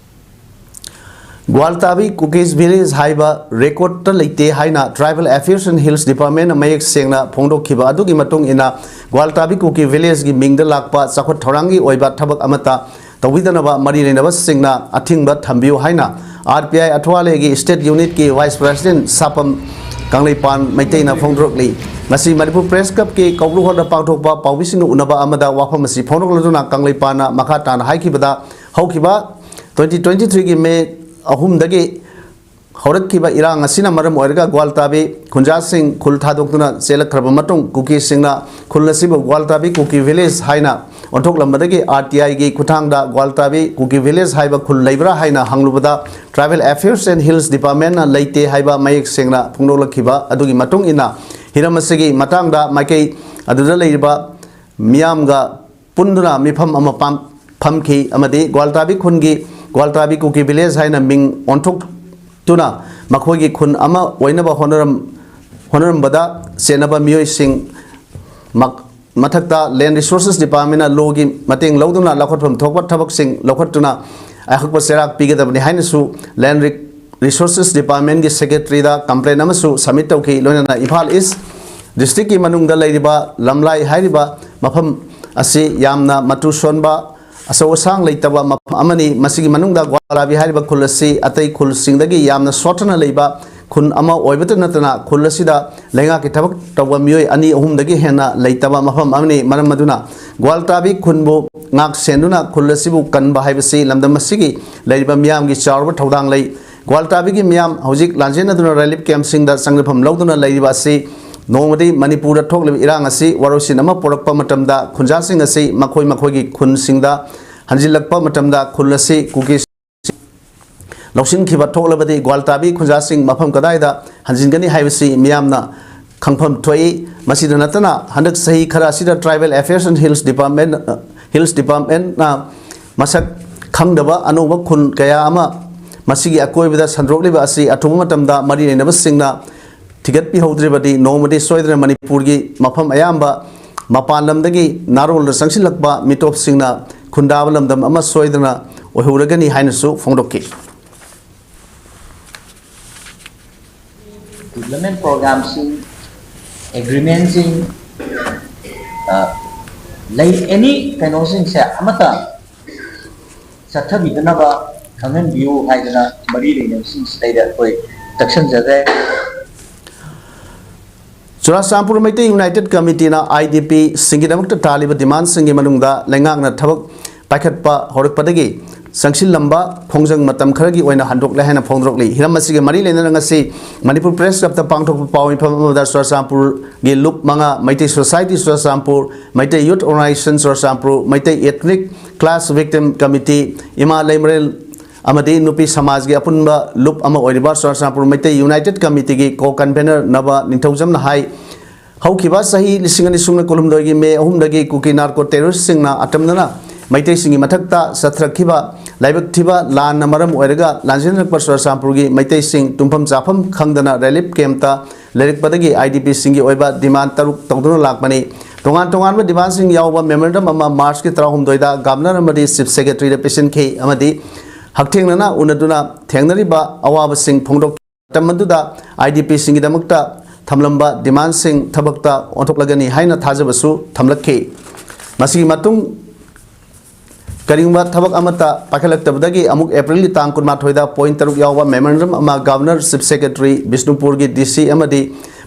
ꯒ꯭ꯋꯥꯜꯇꯥꯕꯤ ꯀꯨꯀꯤꯁ ꯚꯤꯂꯦꯖ ꯍꯥꯏꯕ ꯔꯦꯀꯣꯔꯗꯇ ꯂꯩꯇꯦ ꯍꯥꯏꯅ Tribal Affairs and Hills Department ꯃꯌꯦꯛ ꯁꯦꯡꯅ ꯐꯣꯡꯗꯣꯛꯈꯤꯕ ꯑꯗꯨꯒꯤ ꯃꯇꯨꯡ ꯏꯟꯅ, ꯒ꯭ꯋꯥꯜꯇꯥꯕꯤ ꯀꯨꯀꯤ ꯚꯤꯂꯦꯖꯒꯤ ꯃꯤꯡꯗ ꯂꯥꯛꯄ ꯆꯥꯎꯈꯠ ꯊꯧꯔꯥꯡꯒꯤ ꯑꯣꯏꯕ ꯊꯕꯛ ꯑꯃꯠꯇ ꯇꯧꯕꯤꯗꯅꯕ ꯃꯔꯤ ꯂꯩꯅꯕꯁꯤꯡꯅ ꯑꯊꯤꯡꯕ ꯊꯝꯕꯤꯌꯨ ꯍꯥꯏꯅ ꯑꯥꯔ ꯄꯤ ꯑꯥꯏ ꯑꯊꯋꯥꯂꯦꯒꯤ ꯁ꯭ꯇꯦꯠ ꯌꯨꯅꯤꯠꯀꯤ ꯚꯥꯏꯁ ꯄ꯭ꯔꯦꯁꯤꯗꯦꯟꯠ ꯁꯥꯄꯝ ꯀꯪꯂꯩꯄꯥꯟ ꯃꯩꯇꯩꯅ ꯐꯣꯡꯗꯣꯔꯛꯂꯤ꯫ ꯉꯁꯤ ꯃꯅꯤꯄꯨꯔ ꯄ꯭ꯔꯦꯁ ꯀ꯭ꯂꯕꯀꯤ ꯀꯧꯕ꯭ꯔꯨ ꯍꯣꯜꯗ ꯄꯥꯡꯊꯣꯛꯄ ꯄꯥꯎꯃꯤꯁꯤꯡꯒ ꯎꯅꯕ ꯑꯃꯗ ꯋꯥꯐꯝ ꯑꯁꯤ ꯐꯣꯡꯗꯣꯛꯂꯗꯨꯅ ꯀꯪꯂꯩꯄꯥꯟꯅ ꯃꯈꯥ ꯇꯥꯅ ꯍꯥꯏꯈꯤꯕꯗ, ꯍꯧꯈꯤꯕ twenty twenty-threeꯒꯤ ꯃꯦ ꯑꯍꯨꯝꯗꯒꯤ ꯍꯧꯔꯛꯈꯤꯕ ꯏꯔꯥꯡ ꯑꯁꯤꯅ ꯃꯔꯝ ꯑꯣꯏꯔꯒ ꯒ꯭ꯋꯥꯜꯇꯥꯕꯤ ꯈꯨꯟꯖꯥꯁꯤꯡ ꯈꯨꯜ ꯊꯥꯗꯣꯛꯇꯨꯅ ꯆꯦꯜꯂꯛꯈ꯭ꯔꯕ ꯃꯇꯨꯡ, ꯀꯨꯀꯤꯁꯤꯡꯅ ꯈꯨꯜ ꯑꯁꯤꯕꯨ ꯒ꯭ꯋꯥꯜꯇꯥꯕꯤ ꯀꯨꯀꯤ ꯚꯤꯂꯦꯖ ꯍꯥꯏꯅ ꯑꯣꯟꯊꯣꯛꯂꯝꯕꯗꯒꯤ ꯑꯥꯔ ꯇꯤ ꯑꯥꯏꯒꯤ ꯈꯨꯠꯊꯥꯡꯗ ꯒ꯭ꯋꯥꯜꯇꯥꯕꯤ ꯀꯨꯀꯤ ꯚꯤꯂꯦꯖ ꯍꯥꯏꯕ ꯈꯨꯜ ꯂꯩꯕ꯭ꯔꯥ ꯍꯥꯏꯅ ꯍꯪꯂꯨꯕꯗ, Tribal Affairs and Hills Departmentꯅ ꯂꯩꯇꯦ ꯍꯥꯏꯕ ꯃꯌꯦꯛ ꯁꯦꯡꯅ ꯐꯣꯡꯗꯣꯛꯂꯛꯈꯤꯕ ꯑꯗꯨꯒꯤ ꯃꯇꯨꯡ ꯏꯟꯅ, ꯍꯤꯔꯝ ꯑꯁꯤꯒꯤ ꯃꯇꯥꯡꯗ ꯃꯥꯏꯀꯩ ꯑꯗꯨꯗ ꯂꯩꯔꯤꯕ ꯃꯤꯌꯥꯝꯒ ꯄꯨꯟꯗꯨꯅ ꯃꯤꯐꯝ ꯑꯃ ꯄꯥꯡ-, ꯐꯝꯈꯤ ꯑꯃꯗꯤ ꯒ꯭ꯋꯥꯜꯇꯥꯕꯤ ꯈꯨꯟꯒꯤ ꯒ꯭ꯋꯥꯜꯇꯥꯕꯤ ꯀꯨꯀꯤ ꯚꯤꯂꯦꯖ ꯍꯥꯏꯅ ꯃꯤꯡ ꯑꯣꯟꯊꯣꯛꯇꯨꯅ ꯃꯈꯣꯏꯒꯤ ꯈꯨꯟ ꯑꯃ ꯑꯣꯏꯅꯕ ꯍꯣꯠꯅꯔꯝ-, ꯍꯣꯠꯅꯔꯝꯕꯗ ꯆꯦꯟꯅꯕ ꯃꯤꯑꯣꯏꯁꯤꯡ ꯃꯛ-, ꯃꯊꯛꯇ Land Resources Departmentꯅ ꯂꯣꯒꯤ ꯃꯇꯦꯡ ꯂꯧꯗꯨꯅ ꯂꯧꯈꯠꯐꯝ ꯊꯣꯛꯄ ꯊꯕꯛꯁꯤꯡ ꯂꯧꯈꯠꯇꯨꯅ ꯑꯍꯛꯄ ꯆꯩꯔꯥꯛ ꯄꯤꯒꯗꯕꯅꯤ ꯍꯥꯏꯅꯁꯨ Land Re-, Resources Departmentꯀꯤ ꯁꯦꯀ꯭ꯔꯦꯇꯔꯤꯗ ꯀꯝꯄ꯭ꯂꯦꯟ ꯑꯃꯁꯨ ꯁꯕꯃꯤꯠ ꯇꯧꯈꯤ꯫ ꯂꯣꯏꯅꯅ ꯏꯝꯐꯥꯜ ꯏꯁ ꯗꯤꯁꯇ꯭ꯔꯤꯛꯀꯤ ꯃꯅꯨꯡꯗ ꯂꯩꯔꯤꯕ ꯂꯝꯂꯥꯏ ꯍꯥꯏꯔꯤꯕ ꯃꯐꯝ ꯑꯁꯤ ꯌꯥꯝꯅ ꯃꯇꯨ ꯁꯣꯟꯕ, ꯑꯆꯧ ꯑꯁꯥꯡ ꯂꯩꯇꯕ ꯃꯐꯝ ꯑꯃꯅꯤ꯫ ꯃꯁꯤꯒꯤ ꯃꯅꯨꯡꯗ ꯒ꯭ꯋꯥꯂꯥꯕꯤ ꯍꯥꯏꯔꯤꯕ ꯈꯨꯜ ꯑꯁꯤ ꯑꯇꯩ ꯈꯨꯜꯁꯤꯡꯗꯒꯤ ꯌꯥꯝꯅ ꯁꯣꯠꯊꯅ ꯂꯩꯕ ꯈꯨꯟ ꯑꯃ ꯑꯣꯏꯕꯇ ꯅꯠꯇꯅ, ꯈꯨꯜ ꯑꯁꯤꯗ ꯂꯩꯉꯥꯛꯀꯤ ꯊꯕꯛ ꯇꯧꯕ ꯃꯤꯑꯣꯏ ꯑꯅꯤ ꯑꯍꯨꯝꯗꯒꯤ ꯍꯦꯟꯅ ꯂꯩꯇꯕ ꯃꯐꯝ ꯑꯃꯅꯤ꯫ ꯃꯔꯝ ꯑꯗꯨꯅ ꯒ꯭ꯋꯥꯜꯇꯥꯕꯤ ꯈꯨꯟꯕꯨ ꯉꯥꯛ ꯁꯦꯟꯗꯨꯅ ꯈꯨꯜ ꯑꯁꯤꯕꯨ ꯀꯟꯕ ꯍꯥꯏꯕꯁꯤ ꯂꯝꯗꯝ ꯑꯁꯤꯒꯤ ꯂꯩꯔꯤꯕ ꯃꯤꯌꯥꯝꯒꯤ ꯆꯥꯎꯔꯕ ꯊꯧꯗꯥꯡ ꯂꯩ꯫ ꯒ꯭ꯋꯥꯜꯇꯥꯕꯤꯒꯤ ꯃꯤꯌꯥꯝ ꯍꯧꯖꯤꯛ ꯂꯥꯟꯖꯦꯟꯅꯗꯨꯅ ꯔꯤꯂꯤꯐ ꯀꯦꯝꯞꯁꯤꯡꯗ ꯆꯪꯖꯐꯝ ꯂꯧꯗꯨꯅ ꯂꯩꯔꯤꯕ ꯑꯁꯤ ꯅꯣꯡꯃꯗꯤ ꯃꯅꯤꯄꯨꯔꯗ ꯊꯣꯛꯂꯤꯕ ꯏꯔꯥꯡ ꯑꯁꯤ ꯋꯥꯔꯣꯏꯁꯤꯟ ꯑꯃ ꯄꯨꯔꯛꯄ ꯃꯇꯝꯗ, ꯈꯨꯟꯖꯥꯁꯤꯡ ꯑꯁꯤ ꯃꯈꯣꯏ ꯃꯈꯣꯏꯒꯤ ꯈꯨꯟꯁꯤꯡꯗ ꯍꯟꯖꯤꯜꯂꯛꯄ ꯃꯇꯝꯗ, ꯈꯨꯜ ꯑꯁꯤ ꯀꯨꯀꯤ ꯂꯧꯁꯤꯟꯈꯤꯕ ꯊꯣꯛꯂꯕꯗꯤ, ꯒ꯭ꯋꯥꯜꯇꯥꯕꯤ ꯈꯨꯟꯖꯥꯁꯤꯡ ꯃꯐꯝ ꯀꯗꯥꯏꯗ ꯍꯟꯖꯤꯟꯒꯅꯤ ꯍꯥꯏꯕꯁꯤ ꯃꯤꯌꯥꯝꯅ ꯈꯪꯐꯝ ꯊꯣꯛꯏ꯫ ꯃꯁꯤꯗ ꯅꯠꯇꯅ, ꯍꯟꯗꯛ ꯆꯍꯤ ꯈꯔ ꯑꯁꯤꯗ Tribal Affairs and Hills Department, Hills Departmentꯅ ꯃꯁꯛ ꯈꯪꯗꯕ ꯑꯅꯧꯕ ꯈꯨꯟ ꯀꯌꯥ ꯑꯃ ꯃꯁꯤꯒꯤ ꯑꯀꯣꯏꯕꯗ ꯁꯟꯗꯣꯛꯂꯤꯕ ꯑꯁꯤ ꯑꯊꯨꯕ ꯃꯇꯝꯗ ꯃꯔꯤ ꯂꯩꯅꯕꯁꯤꯡꯅ ꯊꯤꯒꯠꯄꯤꯍꯧꯗ꯭ꯔꯕꯗꯤ, ꯅꯣꯡꯃꯗꯤ ꯁꯣꯏꯗꯅ ꯃꯅꯤꯄꯨꯔꯒꯤ ꯃꯐꯝ ꯑꯌꯥꯝꯕ ꯃꯄꯥꯟ ꯂꯝꯗꯒꯤ ꯅꯥꯔꯣꯜꯗ ꯆꯪꯁꯤꯜꯂꯛꯄ ꯃꯤꯇꯣꯞꯁꯤꯡꯅ ꯈꯨꯟꯗꯥꯕ ꯂꯝꯗꯝ ꯑꯃ ꯁꯣꯏꯗꯅ ꯑꯣꯏꯍꯧꯔꯒꯅꯤ ꯍꯥꯏꯅꯁꯨ ꯐꯣꯡꯗꯣꯛꯈꯤ꯫ Development programꯁꯤꯡ, agreementꯁꯤꯡ, ꯑ, ꯂꯩ, any ꯀꯩꯅꯣꯁꯤꯡꯁꯦ ꯑꯃꯠꯇ ꯆꯠꯊꯕꯤꯗꯅꯕ ꯈꯪꯍꯟꯕꯤꯌꯨ ꯍꯥꯏꯗꯅ ꯃꯔꯤ ꯂꯩꯅꯕꯁꯤꯡꯁꯤꯗꯩꯗ ꯑꯩꯈꯣꯏ ꯇꯛꯁꯟꯖꯔꯦ꯫ ꯆꯨꯔꯥꯆꯥꯟꯄꯨꯔ ꯃꯩꯇꯩ ꯌꯨꯅꯥꯏꯇꯦꯠ ꯀꯃꯤꯇꯤꯅ ꯑꯥꯏ ꯗꯤ ꯄꯤꯁꯤꯡꯒꯤꯗꯃꯛꯇ ꯇꯥꯜꯂꯤꯕ ꯗꯤꯃꯥꯟꯁꯤꯡꯒꯤ ꯃꯅꯨꯡꯗ ꯂꯩꯉꯥꯛꯅ ꯊꯕꯛ ꯄꯥꯏꯈꯠꯄ ꯍꯧꯔꯛꯄꯗꯒꯤ ꯆꯪꯁꯤꯜꯂꯝꯕ ꯈꯣꯡꯖꯪ ꯃꯇꯝ ꯈꯔꯒꯤ ꯑꯣꯏꯅ ꯍꯟꯗꯣꯛꯂꯦ ꯍꯥꯏꯅ ꯐꯣꯡꯗꯣꯔꯛꯂꯤ꯫ ꯍꯤꯔꯝ ꯑꯁꯤꯒ ꯃꯔꯤ ꯂꯩꯅꯅ ꯉꯁꯤ ꯃꯅꯤꯄꯨꯔ ꯄ꯭ꯔꯦꯁ ꯀ꯭ꯂꯕꯇ ꯄꯥꯡꯊꯣꯛꯄ ꯄꯥꯎ ꯃꯤꯐꯝ ꯑꯃꯗ ꯆꯨꯔꯆꯥꯟꯄꯨꯔꯒꯤ ꯂꯨꯞ ꯃꯉꯥ, Meitei society Churachandpur, Meitei youth organisation Churachandpur, Meitei ethnic class victim committee, ꯏꯃꯥ ꯂꯩꯃꯔꯦꯜ ꯑꯃꯗꯤ ꯅꯨꯄꯤ ꯁꯃꯥꯖꯒꯤ ꯑꯄꯨꯟꯕ ꯂꯨꯞ ꯑꯃ ꯑꯣꯏꯔꯤꯕ ꯆꯨꯔꯆꯥꯟꯄꯨꯔ ꯃꯩꯇꯩ ꯌꯨꯅꯥꯏꯇꯦꯠ ꯀꯃꯤꯇꯤꯒꯤ ꯀꯣ ꯀꯟꯚꯦꯅꯔ ꯅꯕ ꯅꯤꯡꯊꯧꯖꯝꯅ ꯍꯥꯏ, ꯍꯧꯈꯤꯕ ꯆꯍꯤ ꯂꯤꯁꯤꯡ ꯑꯅꯤ ꯁꯨꯞꯅ ꯀꯨꯟꯍꯨꯝꯗꯣꯏꯒꯤ ꯃꯦ ꯑꯍꯨꯝꯗꯒꯤ ꯀꯨꯀꯤ ꯅꯥꯔꯀꯣ ꯇꯦꯔꯣꯔꯤꯁꯁꯤꯡꯅ ꯑꯇꯝꯅꯅ ꯃꯩꯇꯩꯁꯤꯡꯒꯤ ꯃꯊꯛꯇ ꯆꯠꯊꯔꯛꯈꯤꯕ ꯂꯥꯏꯕꯛ ꯊꯤꯕ ꯂꯥꯟꯅ ꯃꯔꯝ ꯑꯣꯏꯔꯒ ꯂꯥꯟꯖꯦꯟꯅꯔꯛꯄ ꯆꯨꯔꯆꯥꯟꯄꯨꯔꯒꯤ ꯃꯩꯇꯩꯁꯤꯡ ꯇꯨꯝꯐꯝ ꯆꯥꯐꯝ ꯈꯪꯗꯅ ꯔꯤꯂꯤꯐ ꯀꯦꯝꯞꯇ ꯂꯩꯔꯛꯄꯗꯒꯤ ꯑꯥꯏ ꯗꯤ ꯄꯤꯁꯤꯡꯒꯤ ꯑꯣꯏꯕ ꯗꯤꯃꯥꯟ ꯇꯔꯨꯛ ꯇꯧꯗꯨꯅ ꯂꯥꯛꯄꯅꯤ꯫ ꯇꯣꯉꯥꯟ ꯇꯣꯉꯥꯟꯕ ꯗꯤꯃꯥꯟꯁꯤꯡ ꯌꯥꯎꯕ ꯃꯦꯃꯣꯔꯦꯟꯗꯝ ꯑꯃ ꯃꯥꯔꯆꯀꯤ ꯇꯔꯥꯍꯨꯝꯗꯣꯏꯗ ꯒꯕꯔꯅꯔ ꯑꯃꯗꯤ ꯆꯤꯐ ꯁꯦꯀ꯭ꯔꯦꯇꯔꯤꯗ ꯄꯤꯁꯤꯟꯈꯤ ꯑꯃꯗꯤ ꯍꯛꯊꯦꯡꯅꯅ ꯎꯅꯗꯨꯅ ꯊꯦꯡꯅꯔꯤꯕ ꯑꯋꯥꯕꯁꯤꯡ ꯐꯣꯡꯗꯣꯛꯈꯤ꯫ ꯃꯇꯝ ꯑꯗꯨꯗ ꯑꯥꯏ ꯗꯤ ꯄꯤꯁꯤꯡꯒꯤꯗꯃꯛꯇ ꯊꯝꯂꯝꯕ ꯗꯤꯃꯥꯟꯁꯤꯡ ꯊꯕꯛꯇ ꯑꯣꯟꯊꯣꯛꯂꯒꯅꯤ ꯍꯥꯏꯅ ꯊꯥꯖꯕꯁꯨ ꯊꯝꯂꯛꯈꯤ꯫ ꯃꯁꯤꯒꯤ ꯃꯇꯨꯡ ꯀꯔꯤꯒꯨꯝꯕ ꯊꯕꯛ ꯑꯃꯠꯇ ꯄꯥꯏꯈꯠꯂꯛꯇꯕꯗꯒꯤ ꯑꯃꯨꯛ ꯑꯦꯄ꯭ꯔꯤꯜꯒꯤ ꯇꯥꯡ ꯀꯨꯟꯃꯥꯊꯣꯏꯗ ꯄꯣꯏꯟ ꯇꯔꯨꯛ ꯌꯥꯎꯕ ꯃꯦꯃꯣꯔꯦꯟꯗꯝ ꯑꯃ ꯒꯕꯔꯅꯔ, ꯆꯤꯐ ꯁꯦꯀ꯭ꯔꯦꯇꯔꯤ, ꯕꯤꯁꯅꯨꯄꯨꯔꯒꯤ ꯗꯤ ꯁꯤ ꯑꯃꯗꯤ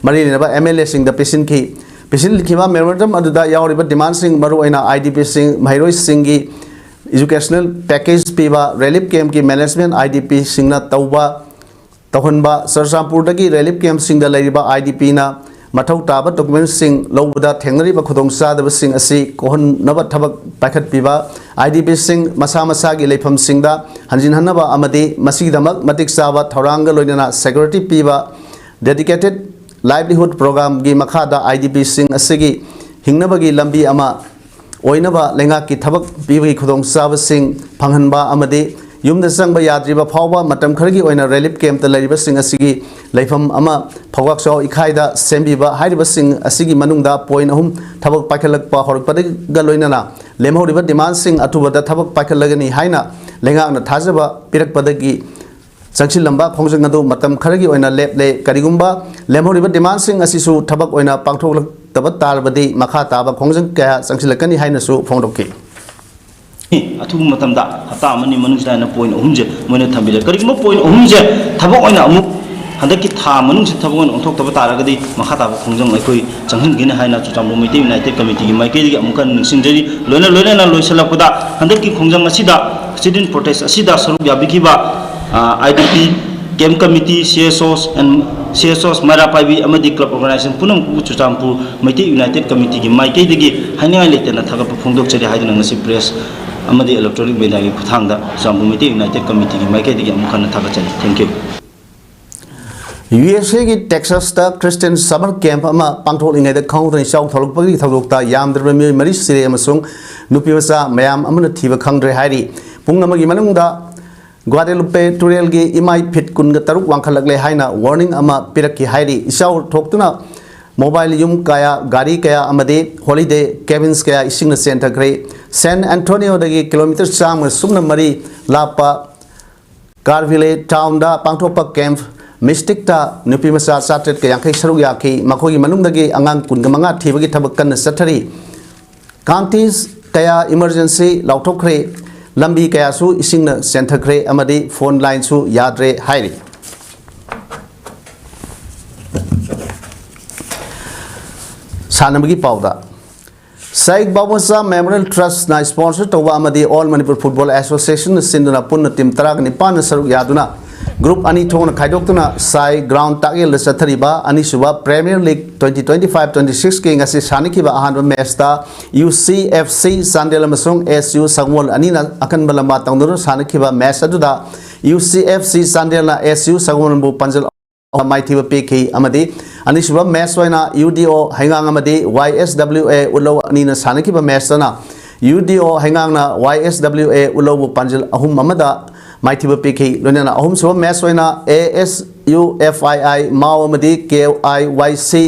ꯃꯔꯤ ꯂꯩꯅꯕ ꯑꯦꯝ ꯑꯦꯜ ꯑꯦꯁꯤꯡꯗ ꯄꯤꯁꯤꯟꯈꯤ꯫ ꯄꯤꯁꯤꯟꯈꯤꯕ ꯃꯦꯃꯣꯔꯦꯟꯗꯝ ꯑꯗꯨꯗ ꯌꯥꯎꯔꯤꯕ ꯗꯤꯃꯥꯟꯁꯤꯡ, ꯃꯔꯨꯑꯣꯏꯅ ꯑꯥꯏ ꯗꯤ ꯄꯤꯁꯤꯡ, ꯃꯍꯩꯔꯣꯏꯁꯤꯡꯒꯤ ꯏꯖꯨꯀꯦꯁꯅꯦꯜ ꯄꯦꯀꯦꯖ ꯄꯤꯕ, ꯔꯤꯂꯤꯐ ꯀꯦꯝꯞꯀꯤ ꯃꯦꯅꯦꯖꯃꯦꯟꯠ ꯑꯥꯏ ꯗꯤ ꯄꯤꯁꯤꯡꯅ ꯇꯧꯕ, ꯇꯧꯍꯟꯕ, ꯆꯨꯔꯆꯥꯟꯄꯨꯔꯗꯒꯤ ꯔꯤꯂꯤꯐ ꯀꯦꯝꯞꯁꯤꯡꯗ ꯂꯩꯔꯤꯕ ꯑꯥꯏ ꯗꯤ ꯄꯤꯅ ꯃꯊꯧ ꯇꯥꯕ ꯗꯣꯀꯨꯃꯦꯟꯠꯁꯤꯡ ꯂꯧꯕꯗ ꯊꯦꯡꯅꯔꯤꯕ ꯈꯨꯗꯣꯡꯆꯥꯗꯕꯁꯤꯡ ꯑꯁꯤ ꯀꯣꯛꯍꯟꯅꯕ ꯊꯕꯛ ꯄꯥꯏꯈꯠꯄꯤꯕ, ꯑꯥꯏ ꯗꯤ ꯄꯤꯁꯤꯡ ꯃꯁꯥ ꯃꯁꯥꯒꯤ ꯂꯩꯐꯝꯁꯤꯡꯗ ꯍꯟꯖꯤꯟꯍꯟꯅꯕ ꯑꯃꯗꯤ ꯃꯁꯤꯒꯤꯗꯃꯛ ꯃꯇꯤꯛ ꯆꯥꯕ ꯊꯧꯔꯥꯡꯒ ꯂꯣꯏꯅꯅ ꯁꯦꯀ꯭ꯌꯨꯔꯤꯇꯤ ꯄꯤꯕ, ꯗꯦꯗꯤꯀꯦꯇꯦꯗ ꯂꯥꯏꯚꯂꯤꯍꯨꯗ ꯄ꯭ꯔꯣꯒ꯭ꯔꯥꯝꯒꯤ ꯃꯈꯥꯗ ꯑꯥꯏ ꯗꯤ ꯄꯤꯁꯤꯡ ꯑꯁꯤꯒꯤ ꯍꯤꯡꯅꯕꯒꯤ ꯂꯝꯕꯤ ꯑꯃ ꯑꯣꯏꯅꯕ ꯂꯩꯉꯥꯛꯀꯤ ꯊꯕꯛ ꯄꯤꯕꯒꯤ ꯈꯨꯗꯣꯡꯆꯥꯕꯁꯤꯡ ꯐꯪꯍꯟꯕ ꯑꯃꯗꯤ ꯌꯨꯝꯗ ꯆꯪꯕ ꯌꯥꯗ꯭ꯔꯤꯕ ꯐꯥꯎꯕ ꯃꯇꯝ ꯈꯔꯒꯤ ꯑꯣꯏꯅ ꯔꯤꯂꯤꯐ ꯀꯦꯝꯞꯇ ꯂꯩꯔꯤꯕꯁꯤꯡ ꯑꯁꯤꯒꯤ ꯂꯩꯐꯝ ꯑꯃ ꯐꯧꯕꯥꯛ ꯆꯥꯎ ꯏꯈꯥꯏꯗ ꯁꯦꯝꯕꯤꯕ ꯍꯥꯏꯔꯤꯕꯁꯤꯡ ꯑꯁꯤꯒꯤ ꯃꯅꯨꯡꯗ ꯄꯣꯏꯟ ꯑꯍꯨꯝ ꯊꯕꯛ ꯄꯥꯏꯈꯠꯂꯛꯄ ꯍꯧꯔꯛꯄꯗꯒ ꯂꯣꯏꯅꯅ ꯂꯦꯝꯍꯧꯔꯤꯕ ꯗꯤꯃꯥꯟꯁꯤꯡ ꯑꯊꯨꯕꯗ ꯊꯕꯛ ꯄꯥꯏꯈꯠꯂꯒꯅꯤ ꯍꯥꯏꯅ ꯂꯩꯉꯥꯛꯅ ꯊꯥꯖꯕ ꯄꯤꯔꯛꯄꯗꯒꯤ ꯆꯪꯁꯤꯜꯂꯝꯕ ꯈꯣꯡꯖꯪ ꯑꯗꯨ ꯃꯇꯝ ꯈꯔꯒꯤ ꯑꯣꯏꯅ ꯂꯦꯞꯂꯦ꯫ ꯀꯔꯤꯒꯨꯝꯕ ꯂꯦꯝꯍꯧꯔꯤꯕ ꯗꯤꯃꯥꯟꯁꯤꯡ ꯑꯁꯤꯁꯨ ꯊꯕꯛ ꯑꯣꯏꯅ ꯄꯥꯡꯊꯣꯛꯂꯛꯇꯕ ꯇꯥꯔꯕꯗꯤ ꯃꯈꯥ ꯇꯥꯕ ꯈꯣꯡꯖꯪ ꯀꯌꯥ ꯆꯪꯁꯤꯜꯂꯛꯀꯅꯤ ꯍꯥꯏꯅꯁꯨ ꯐꯣꯡꯗꯣꯛꯈꯤ꯫ ꯑꯊꯨꯕ ꯃꯇꯝꯗ ꯍꯞꯇꯥ ꯑꯃꯅꯤ ꯃꯅꯨꯡꯁꯤꯗ ꯍꯥꯏꯅ ꯄꯣꯏꯟ ꯑꯍꯨꯝꯁꯦ ꯃꯣꯏꯅ ꯊꯝꯕꯤꯔꯦ꯫ ꯀꯔꯤꯒꯨꯝꯕ ꯄꯣꯏꯟ ꯑꯍꯨꯝꯁꯦ ꯊꯕꯛ ꯑꯣꯏꯅ ꯑꯃꯨꯛ ꯍꯟꯗꯛꯀꯤ ꯊꯥ ꯃꯅꯨꯡꯁꯤ ꯊꯕꯛ ꯑꯣꯏꯅ ꯑꯣꯟꯊꯣꯛꯇꯕ ꯇꯥꯔꯒꯗꯤ ꯃꯈꯥ ꯇꯥꯕ ꯈꯣꯡꯖꯪ ꯑꯩꯈꯣꯏ ꯆꯪꯍꯟꯒꯅꯤ ꯍꯥꯏꯅ ꯆꯨꯔꯆꯥꯟꯄꯨꯔ ꯃꯩꯇꯩ ꯌꯨꯅꯥꯏꯇꯦꯠ ꯀꯃꯤꯇꯤꯒꯤ ꯃꯥꯏꯀꯩꯗꯒꯤ ꯑꯃꯨꯛꯀ ꯍꯟꯅ ꯅꯤꯡꯁꯤꯡꯖꯔꯤ꯫ ꯂꯣꯏꯅ ꯂꯣꯏꯅꯅ ꯂꯣꯏꯁꯤꯜꯂꯛꯄꯗ ꯍꯟꯗꯛꯀꯤ ꯈꯣꯡꯖꯪ ꯑꯁꯤꯗ, sit-in protest ꯑꯁꯤꯗ ꯁꯔꯨꯛ ꯌꯥꯕꯤꯈꯤꯕ, ꯑꯥ, IDP camp committee, CSOs and CSOs, ꯃꯩꯔꯥ ꯄꯥꯏꯕꯤ ꯑꯃꯗꯤ club organization ꯄꯨꯝꯅꯃꯛꯄꯨ ꯆꯨꯔꯆꯥꯟꯄꯨꯔ ꯃꯩꯇꯩ ꯌꯨꯅꯥꯏꯇꯦꯠ ꯀꯃꯤꯇꯤꯒꯤ ꯃꯥꯏꯀꯩꯗꯒꯤ ꯍꯥꯏꯅꯤꯡꯉꯥꯏ ꯂꯩꯇꯅ ꯊꯥꯒꯠꯄ ꯐꯣꯡꯗꯣꯛꯆꯔꯤ ꯍꯥꯏꯗꯨꯅ ꯉꯁꯤ press ꯑꯃꯗꯤ electronic mediaꯒꯤ ꯈꯨꯠꯊꯥꯡꯗ ꯆꯨꯔꯆꯥꯟꯄꯨꯔ ꯃꯩꯇꯩ ꯌꯨꯅꯥꯏꯇꯦꯠ ꯀꯃꯤꯇꯤꯒꯤ ꯃꯥꯏꯀꯩꯗꯒꯤ ꯑꯃꯨꯛ ꯍꯟꯅ ꯊꯥꯒꯠꯆꯔꯤ꯫ Thank you꯫ ꯌꯨ ꯑꯦꯁ ꯑꯦꯒꯤ ꯇꯦꯛꯁꯥꯁꯇ ꯈ꯭ꯔꯤꯁꯇꯤꯌꯟ ꯁꯝꯃꯔ ꯀꯦꯝꯞ ꯑꯃ ꯄꯥꯡꯊꯣꯛꯂꯤꯉꯩꯗ ꯈꯪꯍꯧꯗꯅ ꯏꯆꯥꯎ ꯊꯣꯛꯂꯛꯄꯒꯤ ꯊꯧꯗꯣꯛꯇ ꯌꯥꯝꯗ꯭ꯔꯕ ꯃꯤꯑꯣꯏ ꯃꯔꯤ ꯁꯤꯔꯦ ꯑꯃꯁꯨꯡ ꯅꯨꯄꯤ ꯃꯆꯥ ꯃꯌꯥꯝ ꯑꯃꯅ ꯊꯤꯕ ꯈꯪꯗ꯭ꯔꯦ ꯍꯥꯏꯔꯤ꯫ ꯄꯨꯡ ꯑꯃꯒꯤ ꯃꯅꯨꯡꯗ ꯒ꯭ꯋꯥꯗꯦꯂꯨꯄꯦ ꯇꯨꯔꯦꯜꯒꯤ ꯏꯃꯥꯏ ꯐꯤꯠ ꯀꯨꯟꯒ ꯇꯔꯨꯛ ꯋꯥꯡꯈꯠꯂꯛꯂꯦ ꯍꯥꯏꯅ ꯋꯥꯔꯅꯤꯡ ꯑꯃ ꯄꯤꯔꯛꯈꯤ ꯍꯥꯏꯔꯤ꯫ ꯏꯆꯥꯎ ꯊꯣꯛꯇꯨꯅ ꯃꯣꯕꯥꯏꯜ ꯌꯨꯝ ꯀꯌꯥ, ꯒꯥꯔꯤ ꯀꯌꯥ ꯑꯃꯗꯤ ꯍꯣꯂꯤꯗꯦ ꯀꯦꯕꯤꯟꯁ ꯀꯌꯥ ꯏꯁꯤꯡꯅ ꯆꯦꯟꯊꯈ꯭ꯔꯦ꯫ ꯁꯦꯟ ꯑꯦꯟꯊꯣꯅꯤꯌꯣꯗꯒꯤ ꯀꯤꯂꯣꯃꯤꯇꯔ ꯆꯥꯝꯃ ꯁꯨꯞꯅ ꯃꯔꯤ ꯂꯥꯞꯄ ꯀꯥꯔꯚꯤꯂꯦ ꯇꯥꯎꯟꯗ ꯄꯥꯡꯊꯣꯛꯄ ꯀꯦꯝꯞ ꯃꯤꯁꯇꯤꯛꯇ ꯅꯨꯄꯤ ꯃꯆꯥ ꯆꯥꯇ꯭ꯔꯦꯠꯀ ꯌꯥꯡꯈꯩ ꯁꯔꯨꯛ ꯌꯥꯈꯤ꯫ ꯃꯈꯣꯏꯒꯤ ꯃꯅꯨꯡꯗꯒꯤ ꯑꯉꯥꯡ ꯀꯨꯟꯒ ꯃꯉꯥ ꯊꯤꯕꯒꯤ ꯊꯕꯛ ꯀꯟꯅ ꯆꯠꯊꯔꯤ꯫ ꯀꯥꯎꯟꯇꯤꯁ ꯀꯌꯥ ꯏꯃꯔꯖꯦꯟꯁꯤ ꯂꯥꯎꯊꯣꯛꯈ꯭ꯔꯦ꯫ ꯂꯝꯕꯤ ꯀꯌꯥꯁꯨ ꯏꯁꯤꯡꯅ ꯆꯦꯟꯊꯈ꯭ꯔꯦ ꯑꯃꯗꯤ ꯐꯣꯟ ꯂꯥꯏꯟꯁꯨ ꯌꯥꯗ꯭ꯔꯦ ꯍꯥꯏꯔꯤ꯫ ꯁꯥꯟꯅꯕꯒꯤ ꯄꯥꯎꯗ, ꯁꯥꯏꯛ ꯕꯥꯕꯣꯆꯥ ꯃꯦꯃꯣꯔꯤꯌꯦꯜ ꯇ꯭ꯔꯁꯅ ꯁ꯭ꯄꯣꯟꯁꯔ ꯇꯧꯕ ꯑꯃꯗꯤ ꯑꯣꯜ ꯃꯅꯤꯄꯨꯔ ꯐꯨꯠꯕꯣꯜ ꯑꯦꯁꯣꯁꯤꯌꯦꯁꯟꯅ ꯁꯤꯟꯗꯨꯅ ꯄꯨꯟꯅ ꯇꯤꯝ ꯇꯔꯥꯒ ꯅꯤꯄꯥꯟꯅ ꯁꯔꯨꯛ ꯌꯥꯗꯨꯅ ꯒ꯭ꯔꯨꯞ ꯑꯅꯤ ꯊꯣꯛꯅ ꯈꯥꯏꯗꯣꯛꯇꯨꯅ ꯁꯥꯏ ꯒ꯭ꯔꯥꯎꯟ ꯇꯥꯛꯌꯦꯜꯗ ꯆꯠꯊꯔꯤꯕ ꯑꯅꯤꯁꯨꯕ premier league twenty twenty-five twenty-six ꯀꯤ ꯉꯁꯤ ꯁꯥꯟꯅꯈꯤꯕ ꯑꯍꯥꯟꯕ ꯃꯦꯆꯇ U C F C Chandel ꯑꯃꯁꯨꯡ ꯑꯦꯁ ꯌꯨ ꯁꯒꯣꯜ ꯑꯅꯤꯅ ꯑꯀꯟꯕ ꯂꯝꯕꯥ ꯇꯧꯅꯗꯨꯅ ꯁꯥꯟꯅꯈꯤꯕ ꯃꯦꯆ ꯑꯗꯨꯗ U C F C ꯆꯥꯟꯗꯦꯜꯅ S U ꯁꯒꯣꯜꯕꯟꯕꯨ ꯄꯥꯟꯖꯜ ꯃꯥꯏꯊꯤꯕ ꯄꯤꯈꯤ ꯑꯃꯗꯤ ꯑꯅꯤꯁꯨꯕ ꯃꯦꯆ ꯑꯣꯏꯅ ꯌꯨ ꯗꯤ ꯑꯣ ꯍꯩꯉꯥꯡ ꯑꯃꯗꯤ ꯋꯥꯏ ꯑꯦꯁ ꯗꯕ꯭ꯂꯤꯎ ꯑꯦ ꯎꯠꯂꯧ ꯑꯅꯤꯅ ꯁꯥꯟꯅꯈꯤꯕ ꯃꯦꯆꯇꯅ ꯌꯨ ꯗꯤ ꯑꯣ ꯍꯩꯉꯥꯡꯅ ꯋꯥꯏ ꯑꯦꯁ ꯗꯕ꯭ꯂꯤꯎ ꯑꯦ ꯎꯠꯂꯧꯕꯨ ꯄꯥꯟꯖꯜ ꯑꯍꯨꯝ ꯑꯃꯗ ꯃꯥꯏꯊꯤꯕ ꯄꯤꯈꯤ꯫ ꯂꯣꯏꯅꯅ ꯑꯍꯨꯝꯁꯨꯕ ꯃꯦꯆ ꯑꯣꯏꯅ ꯑꯦ ꯑꯦꯁ ꯌꯨ ꯑꯦꯐ ꯑꯥꯏ ꯑꯥꯏ ꯃꯥꯎ ꯑꯃꯗꯤ ꯀꯦ ꯑꯥꯏ ꯋꯥꯏ ꯁꯤ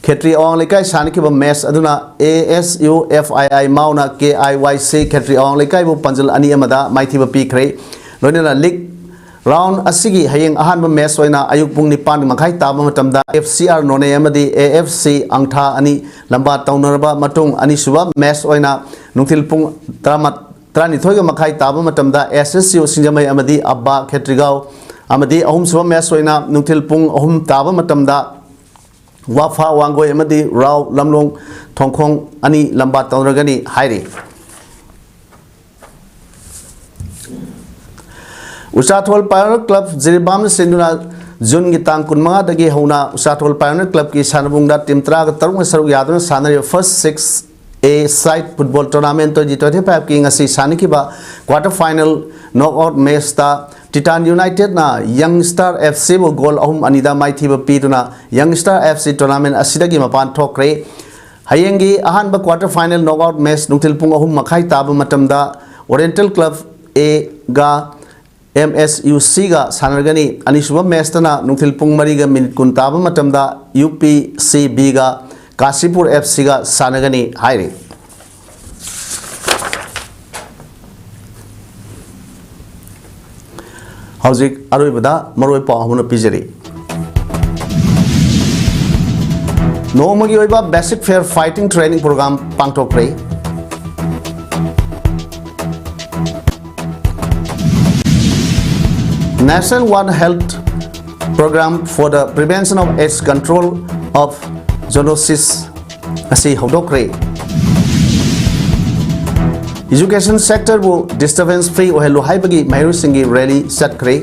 ꯈꯦꯇ꯭ꯔꯤ ꯑꯋꯥꯡ ꯂꯩꯀꯥꯏ ꯁꯥꯟꯅꯈꯤꯕ ꯃꯦꯆ ꯑꯗꯨꯅ ꯑꯦ ꯑꯦꯁ ꯌꯨ ꯑꯦꯐ ꯑꯥꯏ ꯑꯥꯏ ꯃꯥꯎꯅ ꯀꯦ ꯑꯥꯏ ꯋꯥꯏ ꯁꯤ ꯈꯦꯇ꯭ꯔꯤ ꯑꯋꯥꯡ ꯂꯩꯀꯥꯏꯕꯨ ꯄꯥꯟꯖꯜ ꯑꯅꯤ ꯑꯃꯗ ꯃꯥꯏꯊꯤꯕ ꯄꯤꯈ꯭ꯔꯦ꯫ ꯂꯣꯏꯅꯅ ꯂꯤꯒ ꯔꯥꯎꯟ ꯑꯁꯤꯒꯤ ꯍꯌꯦꯡ ꯑꯍꯥꯟꯕ ꯃꯦꯆ ꯑꯣꯏꯅ ꯑꯌꯨꯛ ꯄꯨꯡ ꯅꯤꯄꯥꯟ ꯃꯈꯥꯏ ꯇꯥꯕ ꯃꯇꯝꯗ ꯑꯦꯐ ꯁꯤ ꯑꯥꯔ ꯅꯣꯅꯦ ꯑꯃꯗꯤ ꯑꯦ ꯑꯦꯐ ꯁꯤ ꯑꯪꯊꯥ ꯑꯅꯤ ꯂꯝꯕꯥ ꯇꯧꯅꯔꯕ ꯃꯇꯨꯡ, ꯑꯅꯤꯁꯨꯕ ꯃꯦꯆ ꯑꯣꯏꯅ ꯅꯨꯡꯊꯤꯜ ꯄꯨꯡ ꯇꯔꯥꯃꯥ-, ꯇꯔꯥꯅꯤꯊꯣꯏꯒ ꯃꯈꯥꯏ ꯇꯥꯕ ꯃꯇꯝꯗ ꯑꯦꯁ ꯑꯦꯁ ꯌꯨ ꯁꯤꯡꯖꯃꯩ ꯑꯃꯗꯤ ꯑꯕꯥ ꯈꯦꯇ꯭ꯔꯤꯒꯥꯎ ꯑꯃꯗꯤ ꯑꯍꯨꯝꯁꯨꯕ ꯃꯦꯆ ꯑꯣꯏꯅ ꯅꯨꯡꯊꯤꯜ ꯄꯨꯡ ꯑꯍꯨꯝ ꯇꯥꯕ ꯃꯇꯝꯗ ꯋꯥꯐꯥ ꯋꯥꯡꯒꯣꯏ ꯑꯃꯗꯤ ꯔꯥꯎ ꯂꯝꯂꯣꯡ ꯊꯣꯡꯈꯣꯡ ꯑꯅꯤ ꯂꯝꯕꯥ ꯇꯧꯅꯒꯅꯤ ꯍꯥꯏꯔꯤ꯫ ꯎꯆꯥꯊꯣꯜ ꯄꯥꯏꯑꯣꯅꯤꯌꯔ ꯀ꯭ꯂꯕ ꯖꯤꯔꯤꯕꯥꯝꯅ ꯁꯤꯟꯗꯨꯅ ꯖꯨꯟꯒꯤ ꯇꯥꯡ ꯀꯨꯟꯃꯉꯥꯗꯒꯤ ꯍꯧꯅ ꯎꯆꯥꯊꯣꯜ ꯄꯥꯏꯑꯣꯅꯤꯌꯔ ꯀ꯭ꯂꯕꯀꯤ ꯁꯥꯟꯅꯕꯨꯡꯗ ꯇꯤꯝ ꯇꯔꯥꯒ ꯇꯔꯨꯛꯅ ꯁꯔꯨꯛ ꯌꯥꯗꯨꯅ ꯁꯥꯟꯅꯔꯤꯕ first six a side football tournament twenty twenty ꯐꯥꯏꯚꯀꯤ ꯉꯁꯤ ꯁꯥꯟꯅꯈꯤꯕ ꯀ꯭ꯋꯥꯇꯔ ꯐꯥꯏꯅꯦꯜ ꯅꯣꯛ ꯑꯥꯎꯠ ꯃꯦꯆꯇ ꯇꯤꯇꯥꯟ ꯌꯨꯅꯥꯏꯇꯦꯗꯅ ꯌꯪ ꯁ꯭ꯇꯥꯔ ꯑꯦꯐ ꯁꯤꯕꯨ ꯒꯣꯜ ꯑꯍꯨꯝ ꯑꯅꯤꯗ ꯃꯥꯏꯊꯤꯕ ꯄꯤꯗꯨꯅ ꯌꯪ ꯁ꯭ꯇꯥꯔ ꯑꯦꯐ ꯁꯤ ꯇꯣꯔꯅꯥꯃꯦꯟ ꯑꯁꯤꯗꯒꯤ ꯃꯄꯥꯟ ꯊꯣꯛꯈ꯭ꯔꯦ꯫ ꯍꯌꯦꯡꯒꯤ ꯑꯍꯥꯟꯕ quarter final knock out match ꯅꯨꯡꯊꯤꯜ ꯄꯨꯡ ꯑꯍꯨꯝ ꯃꯈꯥꯏ ꯇꯥꯕ ꯃꯇꯝꯗ ꯑꯣꯔꯤꯌꯦꯟꯇꯦꯜ ꯀ꯭ꯂꯕ ꯑꯦꯒ ꯑꯦꯝ ꯑꯦꯁ ꯌꯨ ꯁꯤꯒ ꯁꯥꯟꯅꯔꯒꯅꯤ꯫ ꯑꯅꯤꯁꯨꯕ ꯃꯦꯆꯇꯅ ꯅꯨꯡꯊꯤꯜ ꯄꯨꯡ ꯃꯔꯤꯒ ꯃꯤꯅꯤꯠ ꯀꯨꯟ ꯇꯥꯕ ꯃꯇꯝꯗ ꯌꯨ ꯄꯤ ꯁꯤ ꯕꯤꯒ ꯀꯥꯁꯤꯄꯨꯔ ꯑꯦꯐ ꯁꯤꯒ ꯁꯥꯟꯅꯒꯅꯤ ꯍꯥꯏꯔꯤ꯫ ꯍꯧꯖꯤꯛ ꯑꯔꯣꯏꯕꯗ ꯃꯔꯨꯑꯣꯏ ꯄꯥꯎ ꯑꯃꯅ ꯄꯤꯖꯔꯤ꯫ ꯅꯣꯡꯃꯒꯤ ꯑꯣꯏꯕ basic fire fighting training programme ꯄꯥꯡꯊꯣꯛꯈ꯭ꯔꯦ꯫ National One Health Program for the Prevention of AIDS, Control of Zoonosis ꯑꯁꯤ ꯍꯧꯗꯣꯛꯈ꯭ꯔꯦ꯫ ꯏꯖꯨꯀꯦꯁꯟ ꯁꯦꯛꯇꯔꯕꯨ ꯗꯤꯁꯇꯔꯕꯦꯟꯁ ꯐ꯭ꯔꯤ ꯑꯣꯏꯍꯜꯂꯨ ꯍꯥꯏꯕꯒꯤ ꯃꯍꯩꯔꯣꯏꯁꯤꯡꯒꯤ ꯔꯦꯂꯤ ꯆꯠꯈ꯭ꯔꯦ꯫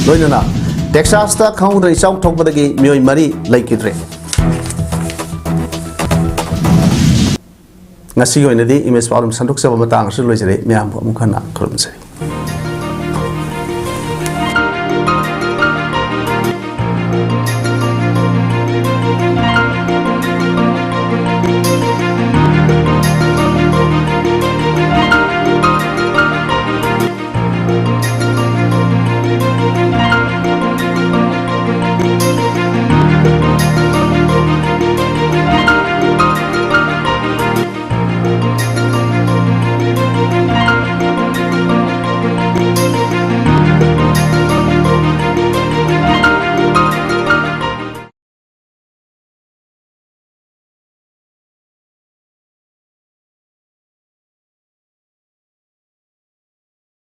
ꯂꯣꯏꯅꯅ ꯇꯦꯛꯁꯥꯁꯇ ꯈꯪꯍꯧꯗꯅ ꯏꯆꯥꯎ ꯊꯣꯛꯄꯗꯒꯤ ꯃꯤꯑꯣꯏ ꯃꯔꯤ ꯂꯩꯈꯤꯗ꯭ꯔꯦ꯫ ꯉꯁꯤꯒꯤ ꯑꯣꯏꯅꯗꯤ ꯏꯃꯦꯖ ꯄꯥꯎꯗꯝ ꯁꯟꯗꯣꯛꯆꯕ ꯃꯇꯥꯡ ꯑꯁꯤꯗ ꯂꯣꯏꯖꯔꯦ꯫ ꯃꯌꯥꯝꯕꯨ ꯑꯃꯨꯛ ꯍꯟꯅ ꯈꯨꯔꯨꯝꯖꯔꯤ꯫